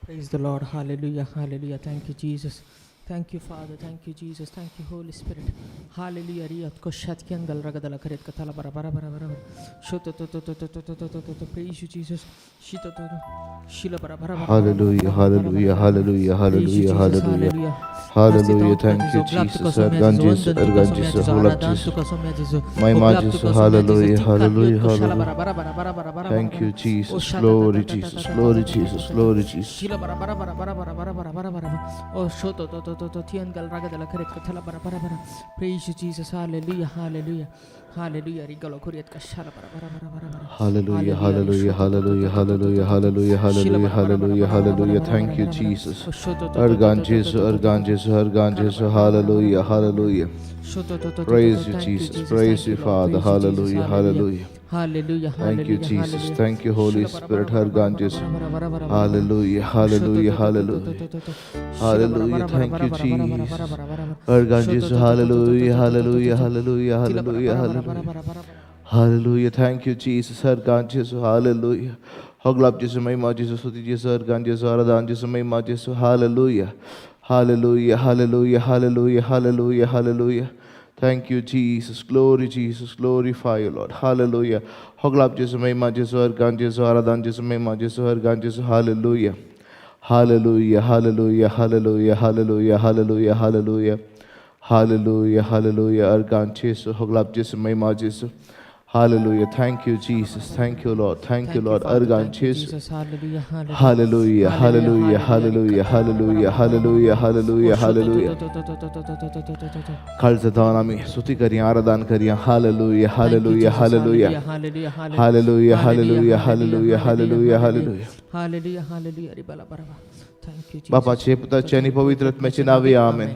Praise the Lord. Hallelujah. Hallelujah. Thank you, Jesus. Thank you, Father. Thank you, Jesus. Thank you, Holy Spirit. Hallelujah. Riyat ko shatkian dal ragadala karet katala bara bara bara bara. Shoto to to to to to to to to to. Praise you, Jesus. Shito to to. Shila bara bara bara. Hallelujah, hallelujah, hallelujah, hallelujah, hallelujah. Hallelujah. Thank you, Jesus. Argan Jesus, Argan Jesus, Holy Jesus. Mahima Jesus, hallelujah, hallelujah, hallelujah. Thank you, Jesus. Glory, Jesus. Glory, Jesus. Glory, Jesus. Shila bara bara bara bara bara bara bara bara bara. Oh, shoto to to to to tian gal ragadala karet katala bara bara bara. Praise you, Jesus. Hallelujah. Hallelujah. Hallelujah. Rigalo kuriat kashala bara bara bara bara bara. Hallelujah, hallelujah, hallelujah, hallelujah, hallelujah, hallelujah, hallelujah, hallelujah. Thank you, Jesus. Argan Jesus, Argan Jesus, Argan Jesus. Hallelujah, hallelujah. Praise you, Jesus. Praise you, Father. Hallelujah, hallelujah. Hallelujah. Thank you, Jesus. Thank you, Holy Spirit. Argan Jesus. Hallelujah, hallelujah, hallelujah. Hallelujah. Thank you, Jesus. Argan Jesus. Hallelujah, hallelujah, hallelujah, hallelujah, hallelujah. Hallelujah. Thank you, Jesus. Argan Jesus. Hallelujah. Hoglab Jesus, Mahima Jesus, Stuti Jesus, Argan Jesus, Aradan Jesus, Mahima Jesus. Hallelujah. Hallelujah, hallelujah, hallelujah, hallelujah, hallelujah. Thank you, Jesus. Glory, Jesus. Glorify you, Lord. Hallelujah. Hoglab Jesus, Mahima Jesus, Argan Jesus, Aradan Jesus, Mahima Jesus, Argan Jesus. Hallelujah. Hallelujah, hallelujah, hallelujah, hallelujah, hallelujah, hallelujah. Hallelujah, hallelujah. Argan Jesus, Hoglab Jesus, Mahima Jesus. Hallelujah. Thank you, Jesus. Thank you, Lord. Thank you, Lord. Argan Jesus. Hallelujah. Hallelujah, hallelujah, hallelujah, hallelujah, hallelujah, hallelujah, hallelujah. काळजान आमी स्तुती करया, आराधन करया. Hallelujah, hallelujah, hallelujah. Hallelujah. Hallelujah, hallelujah, hallelujah, hallelujah, hallelujah. Hallelujah. Hallelujah. Ribala baraba. Thank you, Jesus. बापाचे, पुताचे आनी पवित्र आत्म्याचे नावे, आमेन.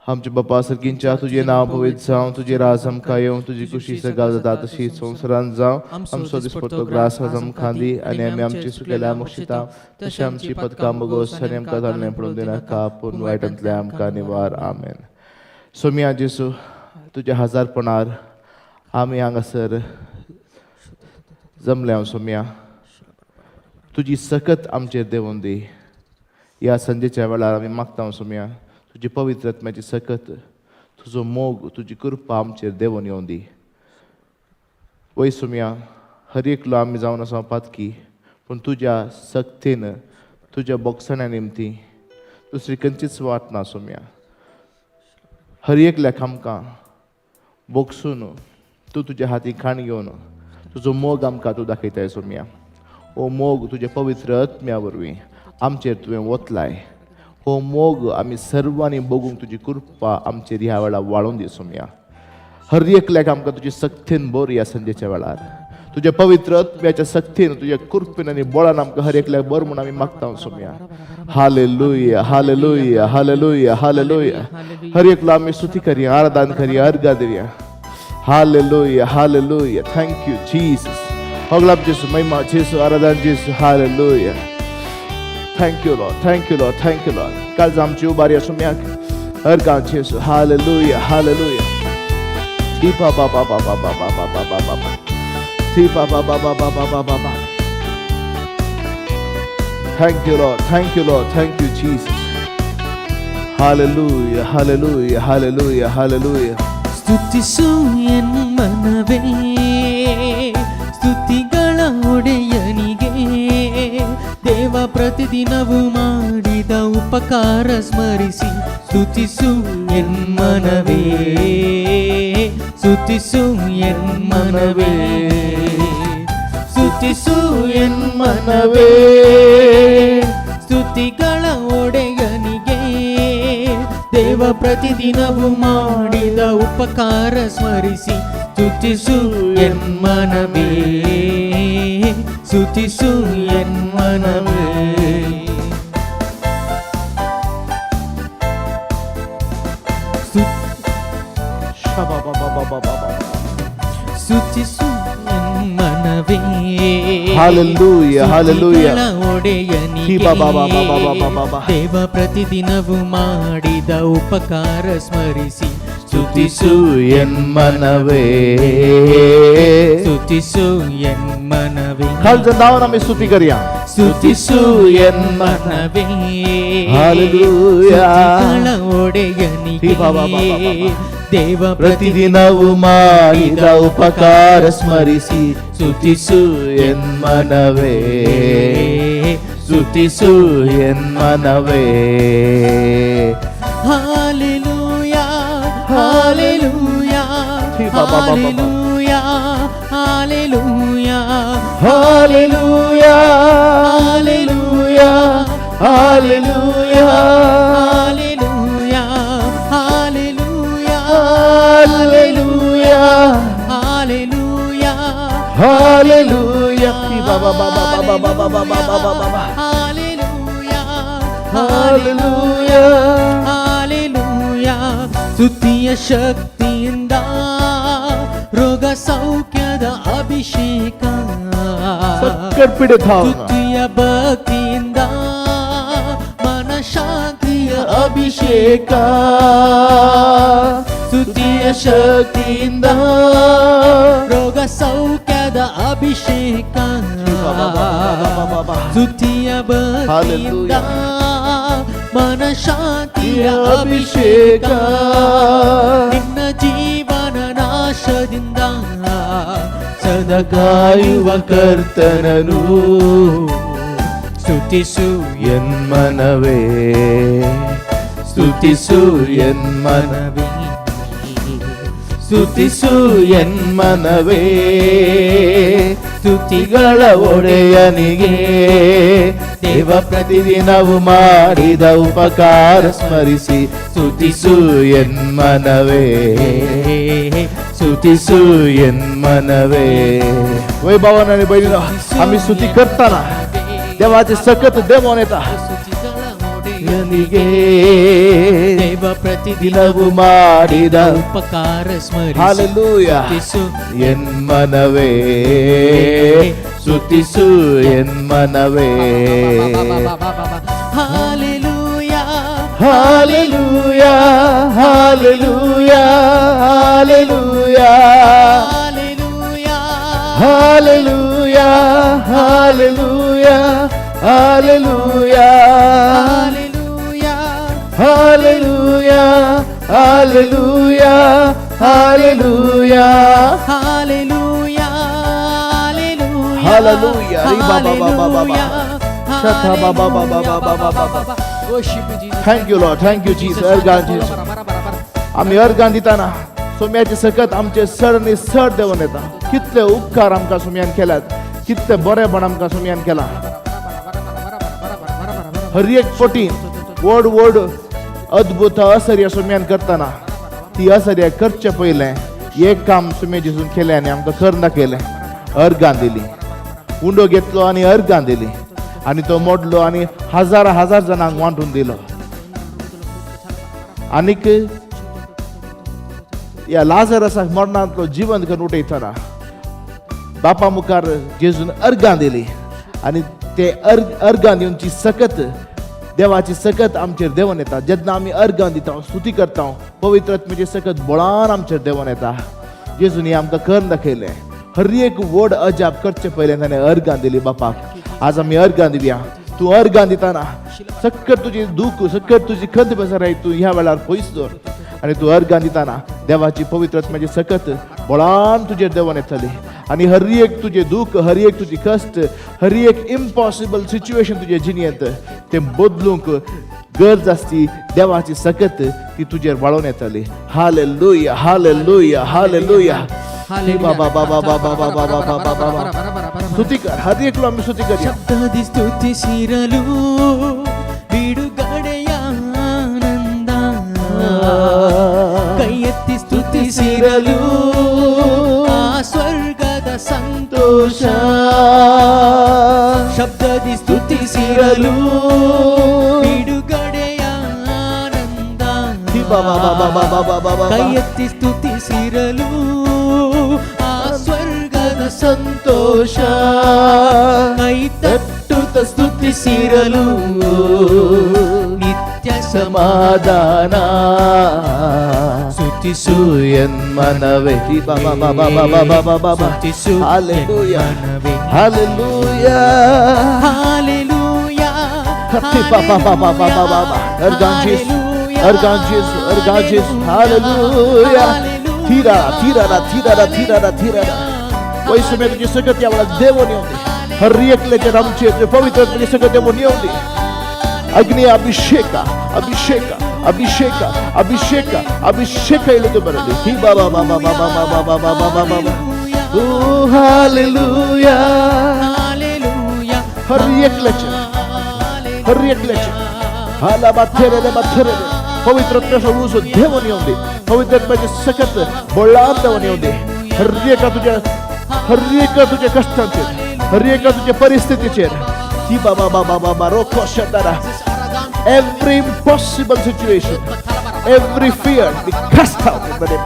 आमच्या बापा सर्गींच्या, तुजें नांव पवित्र जावं, तुजें राज आमकां येवं, तुजी खुशी सगळा जाता तशी संवसारांत जावं. आमचो दिसपट्टो ग्रास आज आमकां दी आनी आमी आमची चुकलेल्या मोक्षिता तशें आमची पदकां बोगोस आनी आमकां ताणें पडून दिनाका, पूण वायटांतलें आमकां निवार. आमेन. सोमिया जेसू, तुज्या हजारपणार आमी हांगासर जमल्या. सोमिया, तुजी सकत आमचेर देंवोन दी. ह्या संजेच्या वेळार आमी मागता सोमिया, तुजी पवित्र आत्म्याची सकत, तुजो मोग, तुजी कृपा आमचेर देंवोन येवन दी. वय सोमिया, हर एकलो आमी जावन आसा पातकी, पूण तुज्या सक्तीन, तुज्या बोगसण्या निमती दुसरी खंयचीच वाट ना. सोमिया, हर एकल्याक आमकां बोगसून तूं तुज्या हाती खाण घेवन तुजो मोग आमकां तूं दाखयताय. सोमिया, हो मोग तुज्या पवित्र आत्म्या वरवीं आमचेर तुवें वतलाय. हो मोग आमी सर्वांनी बगूंक तुजी कृपा आमचेर ह्या वेळार वाळोवन दी. सोमिया, हर एकल्याक आमकां तुजी सक्तीन भर. ह्या संजेच्या वेळार तुज्या पवित्र आत्म्याच्या सक्तीन, तुज्या कृपेन आनी बळान आमकां हर एकल्याक बर म्हूण आमी मागता. सोमिया, हालेलुया, हालेलुया, हालेलुया, हालेलुया. हर एकलो आमी स्तुती करया, आराधन करया, अर्घा दिवया. Hallelujah, hallelujah. Thank you, Jesus. होगलाप जेसू, Mahima जेसू, आराधन जेसू. Hallelujah. Thank you, Lord. Thank you, Lord. Thank you, Lord. काल आमची उबारी आसूं अर्गां जेसू. Hallelujah, hallelujah. ती पा पा पा पा पा पा पा पा पा पा पा ती पा पा पा पा पा पा पा पा पा. Thank you, Lord. Thank you, Lord. Thank you, Jesus. Hallelujah, hallelujah, hallelujah, hallelujah. ಸ್ತುತಿಸು N ಮನವೇ ಸ್ತುತಿಗಳ ಒಡೆಯನಿಗೆ. ದೇವ ಪ್ರತಿದಿನವೂ ಮಾಡಿದ ಉಪಕಾರ ಸ್ಮರಿಸಿ ಸ್ತುತಿಸು ಎನ್ ಮನವೇ, ಸ್ತುತಿಸು ಎನ್ ಮನವೇ, ಸ್ತುತಿಸು ಎನ್ ಮನವೇ ಸ್ತುತಿಗಳ ಒಡೆಯನಿಗೆ. ದೇವ ಪ್ರತಿದಿನವೂ ಮಾಡಿದ ಉಪಕಾರ ಸ್ಮರಿಸಿ ಸ್ತುತಿಸು ಎನ್ ಮನವೇ, ಸ್ತುತಿಸು ಎನ್ ಮನವೇ. ಸ್ತುತಿಸು ಎನ್ ಮನವೇ Hallelujah, hallelujah. ಸ್ತುತಿಗಳ ಒಡೆಯನಿಗೆ. ಹಿ ಬಾ ಬಾ ಬಾ ಬಾ ಬಾ ಬಾ ಬಾ ಬಾ. ದೇವ ಪ್ರತಿದಿನವೂ ಮಾಡಿದ ಉಪಕಾರ ಸ್ಮರಿಸಿ ಸ್ತುತಿಸು ಸ್ತುತಿಸು ಎನ್ ಮನವೇ, ಸ್ತುತಿಸು ಎನ್ ಮನವೇ. ಕಾಲ್ ಜಂದಾವನ ಆಮಿ ಸ್ತುತಿ करया. ಸ್ತುತಿಸು. ಸ್ತುತಿಸು ಎನ್ಮನವೇ. ಮನವೇ. Hallelujah. ಸ್ತುತಿಗಳ ಒಡೆಯನಿಗೆ. ಬಾ, ಬಾ, ಬಾ, ಬಾ, ಬಾ. ದೇವ ಪ್ರತಿದಿನವೂ ಮಾಡಿದ ಉಪಕಾರ ಸ್ಮರಿಸಿ ಸ್ತುತಿಸು ಎನ್ಮನವೇ, ಸ್ತುತಿಸು ಎನ್ಮನವೇ. ಹಾಲೆಲೂಯಾ, ಹಾಲೆಲೂಯಾ, ಬಾ, ಬಾ, ಬಾ, ಬಾ, ಬಾ. Hallelujah, hallelujah, hallelujah, hallelujah, hallelujah, hallelujah, hallelujah, hallelujah, hallelujah, hallelujah. ಬಾ, ಬಾ, ಬಾ, ಬಾ, ಬಾ, ಬಾ, ಬಾ, ಬಾ, ಬಾ, ಬಾ, ಬಾ, ಬಾ. Hallelujah, hallelujah, hallelujah. ಸ್ತುತಿಯ ಶಕ್ತಿಯಿಂದ ರೋಗ ಸೌಖ್ಯದ ಅಭಿಷೇಕ. ಸಕ್ಕಟ್ ಪಿಡಿತ ಸ್ತುತಿಯ ಭಕ್ತಿಯಿಂದ ಮನಶಾಂತಿಯ ಅಭಿಷೇಕ. ಸ್ತುತಿಯ ಶಕ್ತಿಯಿಂದ ರೋಗ ಸೌಖ್ಯದ ಅಭಿಷೇಕ. ಸ್ತುತಿಯ ಭಕ್ತಿಯಿಂದ ಮನಶಾಂತಿಯ ಅಭಿಷೇಕ. ನಿನ್ನ ಜೀವನ ನಾಶದಿಂದ ಸದಾ ಕಾಯುವ ಕರ್ತನನು ಸ್ತುತಿಸು ಎನ್ಮನವೇ, ಸ್ತುತಿಸು ಎನ್ಮನವೇ, ಸ್ತುತಿಸು ಎನ್ಮನವೇ. ಸ್ತುತಿಗಳ ಒಡೆಯನಿಗೆ. ದೇವ ಪ್ರತಿದಿನವು ಮಾಡಿದ ಉಪಕಾರ ಸ್ಮರಿಸಿ ಸ್ತುತಿಸು ಎನ್ಮನವೇ, ಸ್ತುತಿಸು ಎನ್ಮನವೇ. वैभवान आणि बहिणीनो, आम्ही स्तुती करताना देवाचे सकत देवोन येता. ಸ್ತುತಿಗಳ ಒಡೆಯನಿಗೆ ದೇವ ಪ್ರತಿದಿನ ದಿನವು ಮಾಡಿದ ಉಪಕಾರ ಸ್ಮರಿಸಿ hallelujah ಸ್ತುತಿಸು ಎನ್ಮನವೇ, ಸ್ತುತಿಸು ಎನ್ಮನವೇ. Hallelujah, hallelujah, hallelujah, hallelujah, hallelujah, hallelujah, hallelujah, hallelujah, hallelujah, hallelujah, hallelujah, hallelujah. Hallelujah, hallelujah. ರೀ ಬಾ ಬಾ ಬಾ ಬಾ ಬಾ ಬಾ. ಶಥ ಬಾ ಬಾ ಬಾ ಬಾ ಬಾ ಬಾ ಬಾ ಬಾ. Worship you, Jesus. Thank you Lord, thank you Jesus. Organ Jesus. आमी अर्गान दिताना सोम्याचे सकत आमचे सड आनी सड देवून येता. कितले उपकार आमकां सोम्यान केल्यात, कितले बरेपण आमकां सोम्यान केलां. हर एक पटी व्हड व्हड अद्भुत असर्य सोम्यान करतना ती असर्य करचे पयलें एक काम सोम्या जेजून केलें आनी आमकां करून दाखयलें. अर्गान दिली, उंडो घेतलो आनी अर्गान दिली आनी तो मोडलो आनी हजार हजार जाणांक वांटून दिलो. आनीक ह्या लाजरसाक मरणांतलो जिवंत करून उठयतना बापा मुखार जेजून अर्गां दिली आनी ते अर्गां दिवची सकत देवाची सकत आमचेर देंवन येता. जेन्ना आमी अर्गां दिता, स्तुती करता, पवित्र आत्म्याची सकत बळान आमचेर देंवन येता. जेजून हें आमकां करून दाखयलें. हर एक व्हड अजाप करचे पयलें ताणें अर्गां दिली बापाक. आज आमी अर्गां दिवया. तूं अर्गां दितना सक्कट तुजी दूख, सक्कट तुजी खंत बेजाराय तूं ह्या वेळार पयस दवर आनी तूं अर्गां दितना देवाची पवित्र आत्म्याची सकत बळान तुजेर देंवन येतली आनी हर एक तुजें दूख, हर एक तुजी कश्ट, हर एक इम्पॉसिबल सिच्युएशन तुजे जिणेंत तें बदलूंक गरज आसती देवाची सकत ती तुजेर वाळोवन येतली. Hallelujah, hallelujah, hallelujah. बाबा बाबा बाबा बाबा बाबा बाबा बाबा. स्तुती कर, हर एकलो आमी स्तुती करया. ಶಬ್ದದಿ ಸ್ತುತಿಸಿರಲು ಬಿಡುಗಡೆಯ ಆನಂದ. ಕೈ ಎತ್ತಿ ಸ್ತುತಿಸಿರಲು ಆ ಸ್ವರ್ಗದ ಸಂತೋಷ. ಶಬ್ದದಿ ಸ್ತುತಿಸಿರಲು ಬಿಡುಗಡೆಯ ಆನಂದ. ಬಾಬಾ ಬಾಬಾ ಬಾಬಾ ಬಾಬಾ ಬಾಬಾ. ಕೈ ಎತ್ತಿ ಸ್ತುತಿಸಿರಲು ಆ ಸ್ವರ್ಗದ ಸಂತೋಷ. ಕೈ ತಟ್ಟುತ್ತ ಸ್ತುತಿಸಿರಲು ನಿತ್ಯ ಸಮಾಧಾನ. ಸ್ತುತಿಸು. ಸ್ತುತಿಸು ಎನ್ ಮನವೇ. ಬಾ ಬಾ ಬಾ ಬಾ ಬಾ ಬಾ ಬಾ ಬಾ ಬಾ. ಸ್ತುತಿಸು Hallelujah. ಮನವೇ. Hallelujah. Hallelujah. Happy ba ba ba ba ba ba ba ba. Ergan Jesu. Ergan Jesu. Ergan Jesu. Hallelujah. Tira, tira, tira, tira, tira. वैसे में तुझे सकत या वाला देवो नहीं होती. हर एक लेके रामचे तुझे पवित्र तुझे सकत देवो नहीं होती. अग्नि अभिषेक, अभिषेक, अभिषेक, अभिषेक, अभिषेक इळुದು ಬರಲಿ. ಹಿ ಬಾ ಬಾ ಬಾ ಬಾ ಬಾ ಬಾ ಬಾ ಬಾ ಬಾ ಬಾ ಬಾ ಬಾ. Oh, hallelujah. Hallelujah. हर एक लेचे, हर एक लेचे. हाला बाथेरे बाथेरे. पवित्र आत्म्याचो उजो देवून येवंदी. पवित्र आत्म्याचे सकत बळान देवून येवंदी. हर एका तुझ्या, हर एका तुझ्या कश्टांचेर, हर एका तुझ्या परिस्थितीचेर. ही बाबा बाबा बाबा रोको शतारा. Every impossible situation, every fear be cast out in the name.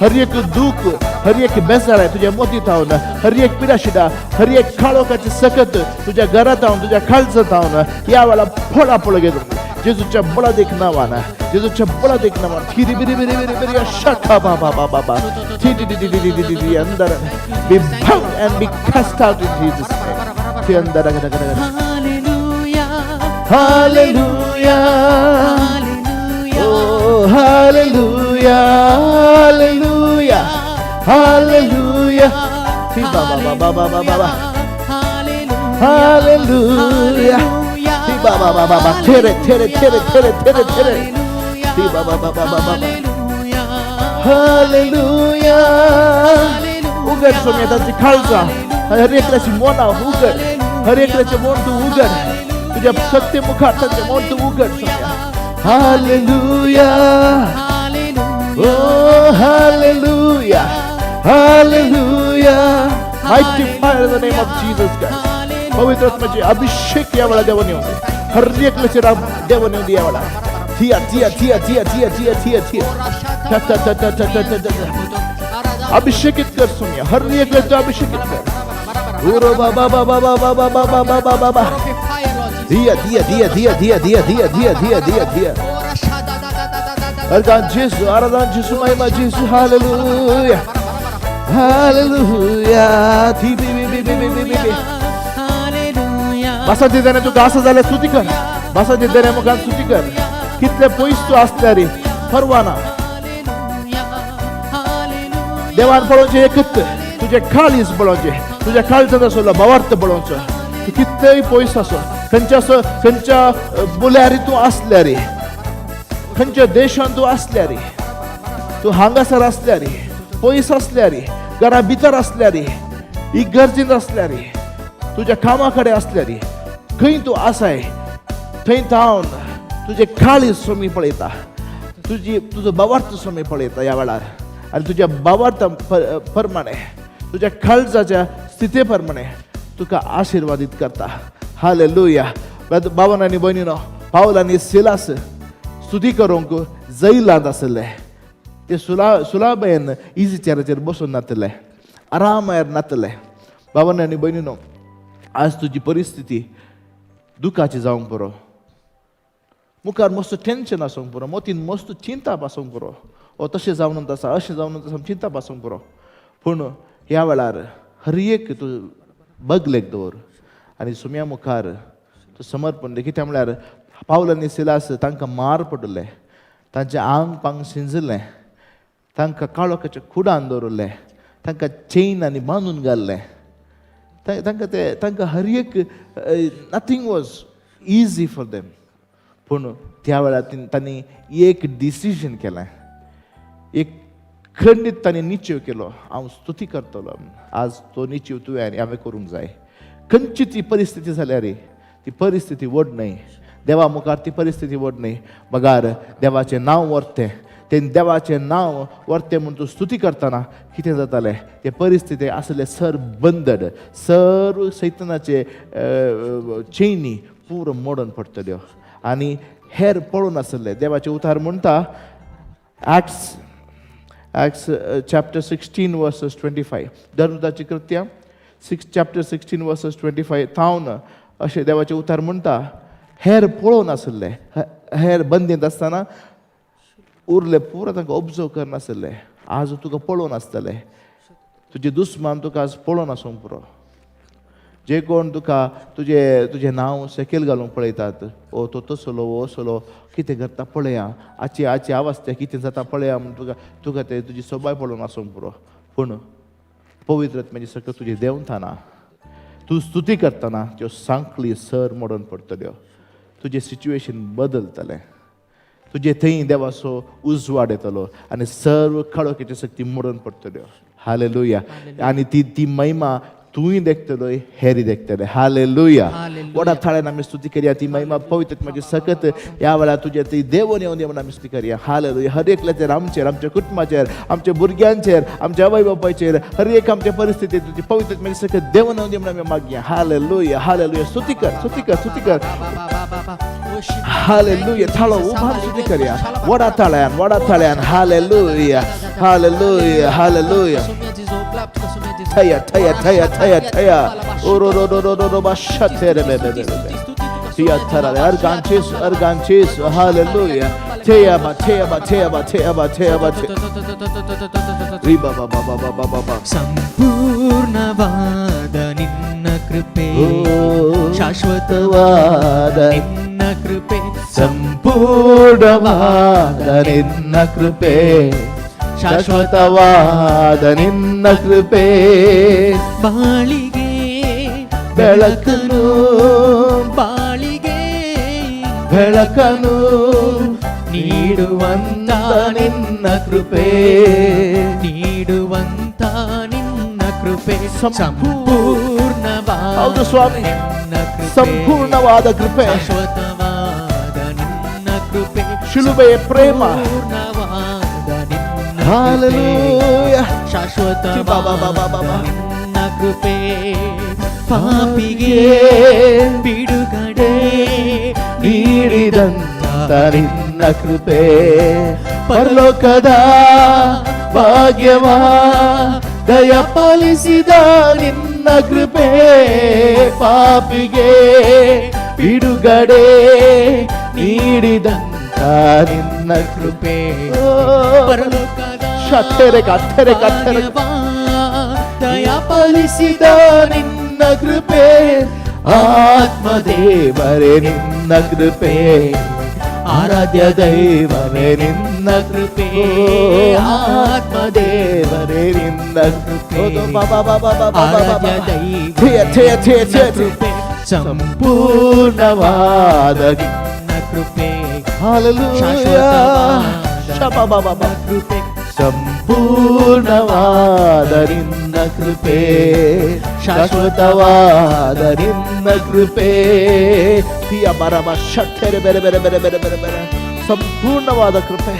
हर एक दुःख, हर एक बेजार तुझ्या मतीत हावन, हर एक पिराशिडा, हर एक काळोखाची सकत तुझ्या घरात हावन, तुझ्या काळजात हावन या वेळा फोडा पळ घेतो जेजूच्या बळादेक नावान, जेजूच्या बळादेक नावान. थिरी बिरी बिरी बिरी बिरी शाखा बा बा बा बा बा थी टी टी टी टी टी टी अंदर be bound and be cast out in Jesus' name. थी अंदर. Hallelujah. Hallelujah. Hallelujah. Oh, hallelujah, hallelujah, hallelujah. See, ba ba ba ba ba ba ba ba. Hallelujah. Hallelujah. See, ba ba ba ba ba. Tere, tere, tere, tere, tere, tere. See, ba ba ba ba ba ba ba. Hallelujah. उघड स्वामी तांची काळजां, हर एकल्याची मनां उघड, हर एकल्याचे मन तूं उघड. तुझ्या सत्य मुखार तांचें मन तूं उघड स्वामी. Hallelujah. Oh, hallelujah. Hallelujah. Mighty fire in the name of Jesus Christ. पवित्र आत्म्याचे अभिषेक या वेळा देवाने येऊ दे. हर एकल्याचे राम देवाने येऊ दे या वेळा. थिया थिया थिया थिया थिया थिया थिया थिया था था था था था था था था. अभिषेकित कर सुनिया, हर एकल्याचे अभिषेकित कर. उरो बाबा बाबा बाबा बाबा बाबा बाबा बाबा. थिया थिया थिया थिया थिया थिया थिया थिया थिया थिया थिया. आराधन जेसू, आराधन जेसू, महिमा जेसू. Hallelujah, hallelujah. थी बी बी बी बी बी बी बी. भासांचे देणे तुका आसा जाल्यार स्तुती कर. भासांचे देणे मुखार स्तुती कर. कितले पयस तूं आसल्यार रे परवा ना. देवान पळोवचें एकच, तुजें काळीज पळोवचें, तुज्या काळजांत आसलो भावार्थ पळोवचो. तूं कितलेय पयस आसो, खंयच्या खंयच्या बुल्यारी तूं आसल्यार रे, खंयच्या देशांत तूं आसल्यार रे, तूं हांगासर आसल्यार रे, पयस आसल्यार रे, घरा भितर आसल्यार रे, इगर्जेंत आसल्यार रे, तुज्या कामा कडेन आसल्यार रे, खंय तूं आसाय थंय थावन तुजें काळीज स्वामी पळयता, तुजी तुजो भावार्थ स्वामी पळयता ह्या वेळार. आनी तुज्या भावार्था प्रमाणे, तुज्या काळजाच्या स्थिती प्रमाणे तुका आशिर्वादीत करता. हालेलुया. बावन आनी भयणीनो, पावल आनी सिलास स्तुती करूंक जैलांत आसले. ते सुला सुलाबेन इजी चेराचेर बसून नातले, आरामार नातले. बावन आनी भयणीनो, आज तुजी परिस्थिती दुखाची जावंक पुरो, मुखार मस्त टेन्शन आसूंक पुरो, मतीन मस्त चिंता आसूंक पुरो, ओ तशें जावन आसा, अशें जावन आसा, चिंता आसूंक पुरो, पूण ह्या वेळार हर एक तूं बगलेक दवर आनी सुम्या मुखार तूं समर्पण दी. कित्याक म्हळ्यार पावल आनी सिलास तांकां मार पडले, तांचें आंग पांग शिंजलें, तांकां काळोखाच्या कुडान दवरलें, तांकां चेनांनी बांदून घाल्लें. तांकां ते तांकां हर एक, nothing was easy for them. पूण त्या वेळार तांणी एक डिसिजन केलें, एक खंडीत तांणी निश्चय केलो, हांव स्तुती करतलो. आज तो निश्चय तुवें आनी हांवें करूंक जाय. खंयची ती परिस्थिती जाल्यार ती परिस्थिती व्हड न्हय, देवा मुखार ती परिस्थिती व्हड न्हय, बगार देवाचें नांव व्हरतें. तें देवाचें नांव व्हरतें म्हूण तूं स्तुती करतना कितें जातालें? ते परिस्थिती आसले सर बंदड, सर्व सैतनाचे चेनी पुरो मोडून पडटल्यो. आनी हेर पळोवन आसले. देवाचें उतार म्हणटा, Acts chapter 16 verses 25, धर्मदाची कृत्या six chapter 16 verses 25 थावन अशें देवाचें उतार म्हणटा, हेर पळोवन आसले, हेर बंदींत आसतना. उरले पुरा तांकां ऑब्जर्व करनासले, आज तुका पळोवन आसतले. तुजे दुस्मान तुका आज पळोवन आसूंक पुरो. जे कोण तुका तुजें तुजें नांव सकयल घालूंक पळयतात, ओ तो तसलो, ओ असलो, कितें करता पळया, आची आची अवस्था कितें जाता पळया म्हूण तुका तुका ते तुजी सोबाय पळोवन आसूंक पुरो. पूण पवित्र आत्म्याची सकत तुजी देंवताना, तूं स्तुती करतना त्यो सांकळी सर मोडून पडटल्यो. तुजें सिच्युएशन बदलतलें. तुजे थंय देवाचो उजवाड येतलो आनी सर्व काळोखेची शक्ती मोडून पडटल्यो. हालेलुया. आनी ती ती महिमा तूंय देखतलो, हेरी देखतले. हालेलुया. व्हडा थाळ्यान आमी स्तुती करया. ती महिमा पवित्र आत्म्याची सकत ह्या वेळार तुजे ती देवून येवन म्हूण आमी स्तुती करया. हालेलुया. हर एकल्याचेर, आमचेर, आमच्या कुटुंबाचेर, आमच्या भुरग्यांचेर, आमच्या आवय बापायचेर, हर एक आमच्या परिस्थितीत तुजी पवित्र आत्म्याची सकत देवून येवन म्हूण आमी मागया. Hallelujah, hallelujah. स्तुती कर, स्तुती कर, स्तुती कर. हालेलुया. थाळो उभार स्तुती करया व्हडा ताळ्यान, व्हडा ताळ्यान. Hallelujah, hallelujah, hallelujah. थया थया थया थया थया ओरो रो रो रो रो रो बा रे बे बे बे बे थिया थरा अर्गांचिस अर्गांचिस. हालेलुया. थेया बा थेया बा थेया बा थेया बा थेया बा री बा बा बा बा बा बा बा बा. ಸಂಪೂರ್ಣವಾದ ನಿನ್ನ ಕೃಪೆ, ಶಾಶ್ವತವಾದ ನಿನ್ನ ಕೃಪೆ. ಸಂಪೂರ್ಣವಾದ ನಿನ್ನ ಕೃಪೆ, ಶಾಶ್ವತವಾದ ನಿನ್ನ ಕೃಪೆ. ಬಾಳಿಗೆ ಬೆಳಕನು, ಬಾಳಿಗೆ ಬೆಳಕನು ನೀಡುವಂತ ನಿನ್ನ ಕೃಪೆ, ನೀಡುವಂತ ನಿನ್ನ ಕೃಪೆ. ಸಂಪೂರ್ಣವಾದ ಹೌದು ಸ್ವಾಮಿ. ನಿನ್ನ ಕೃಪೆ, ಸಂಪೂರ್ಣವಾದ ಕೃಪೆ, ಶಾಶ್ವತವಾದ ನಿನ್ನ ಕೃಪೆ, ಶಿಲುಬೆಯ ಪ್ರೇಮ. ಸಂಪೂರ್ಣವಾದ ನಿನ್ನ ಕೃಪೆ, ಹಾಲೆಲೂಯಾ. ಶಾಶ್ವತವಾದ ಬಾ, ಬಾ, ಬಾ, ಬಾ, ಬಾ. ನಿನ್ನ ಕೃಪೆ. ಪಾಪಿಗೆ ಬಿಡುಗಡೆ ನೀಡಿದಂತ ನಿನ್ನ ಕೃಪೆ, ಪರಲೋಕದ ಭಾಗ್ಯವ ದಯ ಪಾಲಿಸಿದ ನಿನ್ನ ಕೃಪೆ. ಪಾಪಿಗೆ ಬಿಡುಗಡೆ ನೀಡಿದಂತ ನಿನ್ನ ಕೃಪೆ. ಪರಲೋಕದ ಶತೆರೆ ಕತ್ತೆರೆ ಕತ್ತೆರೆ. ಭಾಗ್ಯವ ದಯ ಪಾಲಿಸಿದ ನಿನ್ನ ಕೃಪೆ, ಆತ್ಮದೇವರೇ ನಿನ್ನ ಕೃಪೆ, ಆರಾಧ್ಯ ದೈವವೇ ನಿನ್ನ ಕೃಪೆ, ಆತ್ಮದೇವರೇ ನಿನ್ನ ಕೃಪೆ, ಆರಾಧ್ಯ ಥೇಯ ಥೇಯ ಥೇಯ ಥೇಯ. ಕೃಪೆ, ಸಂಪೂರ್ಣವಾದ ನಿನ್ನ ಕೃಪೆ, ಹಾಲೆಲೂಯಾ. ಶಾಶ್ವತವಾದ ಶಬಬಬಬ. ಕೃಪೆ, ಸಂಪೂರ್ಣವಾದ ನಿನ್ನ ಕೃಪೆ, ಶಾಶ್ವತವಾದ ನಿನ್ನ ಕೃಪೆ. ಥಿಯ ಬರಬ ಶಟ್ಟೆರೆ ಬೇರೆ ಬೇರೆ ಬೇರೆ ಬೇರೆ ಬೇರೆ ಬೇರೆ. ಸಂಪೂರ್ಣವಾದ ಕೃಪೆ,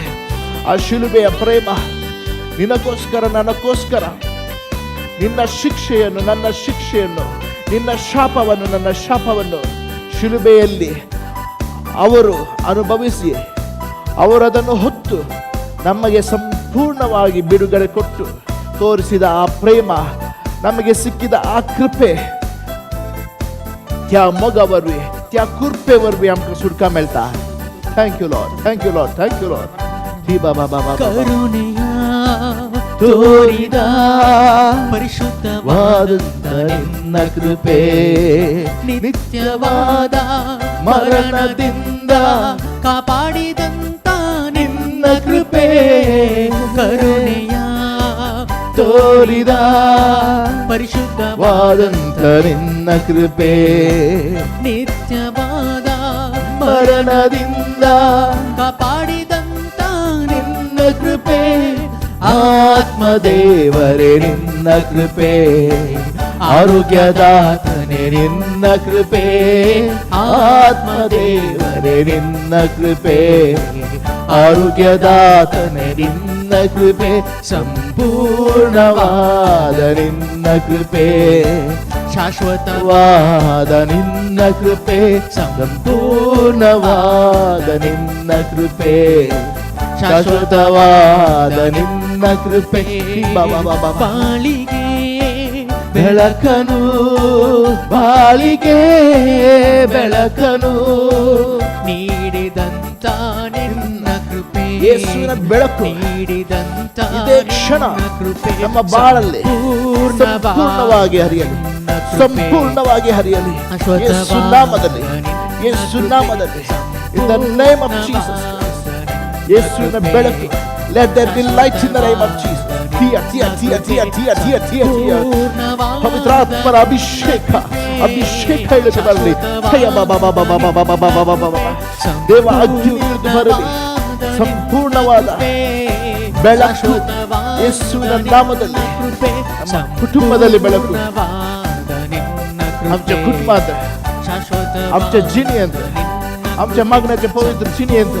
ಆ ಶಿಲುಬೆಯ ಪ್ರೇಮ ನಿನಗೋಸ್ಕರ, ನನಗೋಸ್ಕರ ನಿನ್ನ ಶಿಕ್ಷೆಯನ್ನು, ನನ್ನ ಶಿಕ್ಷೆಯನ್ನು, ನಿನ್ನ ಶಾಪವನ್ನು, ನನ್ನ ಶಾಪವನ್ನು ಶಿಲುಬೆಯಲ್ಲಿ ಅವರು ಅನುಭವಿಸಿ, ಅವರು ಅದನ್ನು ಹೊತ್ತು ನಮಗೆ ಸಂಪೂರ್ಣವಾಗಿ ಬಿಡುಗಡೆ ಕೊಟ್ಟು ತೋರಿಸಿದ ಆ ಪ್ರೇಮ, ನಮಗೆ ಸಿಕ್ಕಿದ ಆ ಕೃಪೆ, त्या मोगा वरवीं, त्या कृपे वरवीं आमकां सुटका मेळटा. Thank you Lord, thank you Lord, thank you Lord. ही बाबा बाबा. ಕರುಣೆಯ ತೋರಿದ ಪರಿಶುದ್ಧವಾದಂತ ವಾದಂತ ನಿನ್ನ ಕೃಪೆ, ನಿತ್ಯವಾದ ಮರಣದಿಂದ ಕಾಪಾಡಿದಂತ ನಿನ್ನ ಕೃಪೆ, ಕರುಣೆಯ ತೋರಿದ ಪರಿಶುದ್ಧ ವಾದಂತ ನಿನ್ನ ಕೃಪೆ, ನಿತ್ಯವಾದ ಮರಣದಿಂದ ಕಾಪಾಡಿದಂತ ನಿನ್ನ ಕೃಪೆ, ಆತ್ಮದೇವರೇ ನಿನ್ನ ಕೃಪೆ, ಆರೋಗ್ಯದಾತನೆ ನಿನ್ನ ಕೃಪೆ, ಆತ್ಮದೇವರೇ ನಿನ್ನ ಕೃಪೆ, ಆರೋಗ್ಯದಾತನೆ ನಿನ್ನ ಕೃಪೆ, ಸಂಪೂರ್ಣವಾದ ನಿನ್ನ ಕೃಪೆ, ಶಾಶ್ವತ ವಾದ ನಿನ್ನ ಕೃಪೆ, ಸಂಪೂರ್ಣವಾದ ನಿನ್ನ ಕೃಪೆ, ಶಾಶ್ವತವಾದ ನಿನ್ನ ಕೃಪೆ. ಬಾಬಾ ಬಾಬಾ. ಬಾಳಿಗೆ ಬೆಳಕನು, ಬಾಳಿಗೆ ಬೆಳಕನು ನೀಡಿದಂತ ನಿನ್ನ ಕೃಪೆ. ಯೇಸುವಿನ ಬೆಳಕು ನೀಡಿದಂತ ಇದೇ ಕ್ಷಣ ನಿನ್ನ ಕೃಪೆ ನಮ್ಮ ಬಾಳಲ್ಲಿ ಸಂಪೂರ್ಣವಾದ ಸಂಪೂರ್ಣವಾಗಿ ಹರಿಯಲಿ, ನಿನ್ನ ಕೃಪೆ ಸಂಪೂರ್ಣವಾಗಿ ಹರಿಯಲಿ. ಯೇಸು ನಾಮದಲ್ಲಿ, ಯೇಸು ನಾಮದಲ್ಲಿ, in the name of Jesus. ಯೇಸುವಿನ ಬೆಳಕು. Let there be light in the name of Jesus. Tia Tia Tia Tia Tia Tia Tia Tia. ಪವಿತ್ರಾತ್ಮರ ಅಭಿಷೇಕ, ಅಭಿಷೇಕ ಇಳಿದು ಬರಲಿ. ಥಯ ಬಾ ಬಾ ಬಾ ಬಾ ಬಾ ಬಾ ಬಾ ಬಾ ಬಾ ಬಾ ಬಾ. ದೇವ ಅಗ್ನಿ ಇಳಿದು ಬರಲಿ. ಸಂಪೂರ್ಣವಾದ ಬೆಳಕು ಯೇಸುವಿನ ನಾಮದಲ್ಲಿ. ನಮ್ಮ ಕುಟುಂಬದಲ್ಲಿ ಬೆಳಕು, आमच्या कुटुंबात, आमच्या जिणेंत, आमच्या मागण्याच्या पवित्र जिणेंत.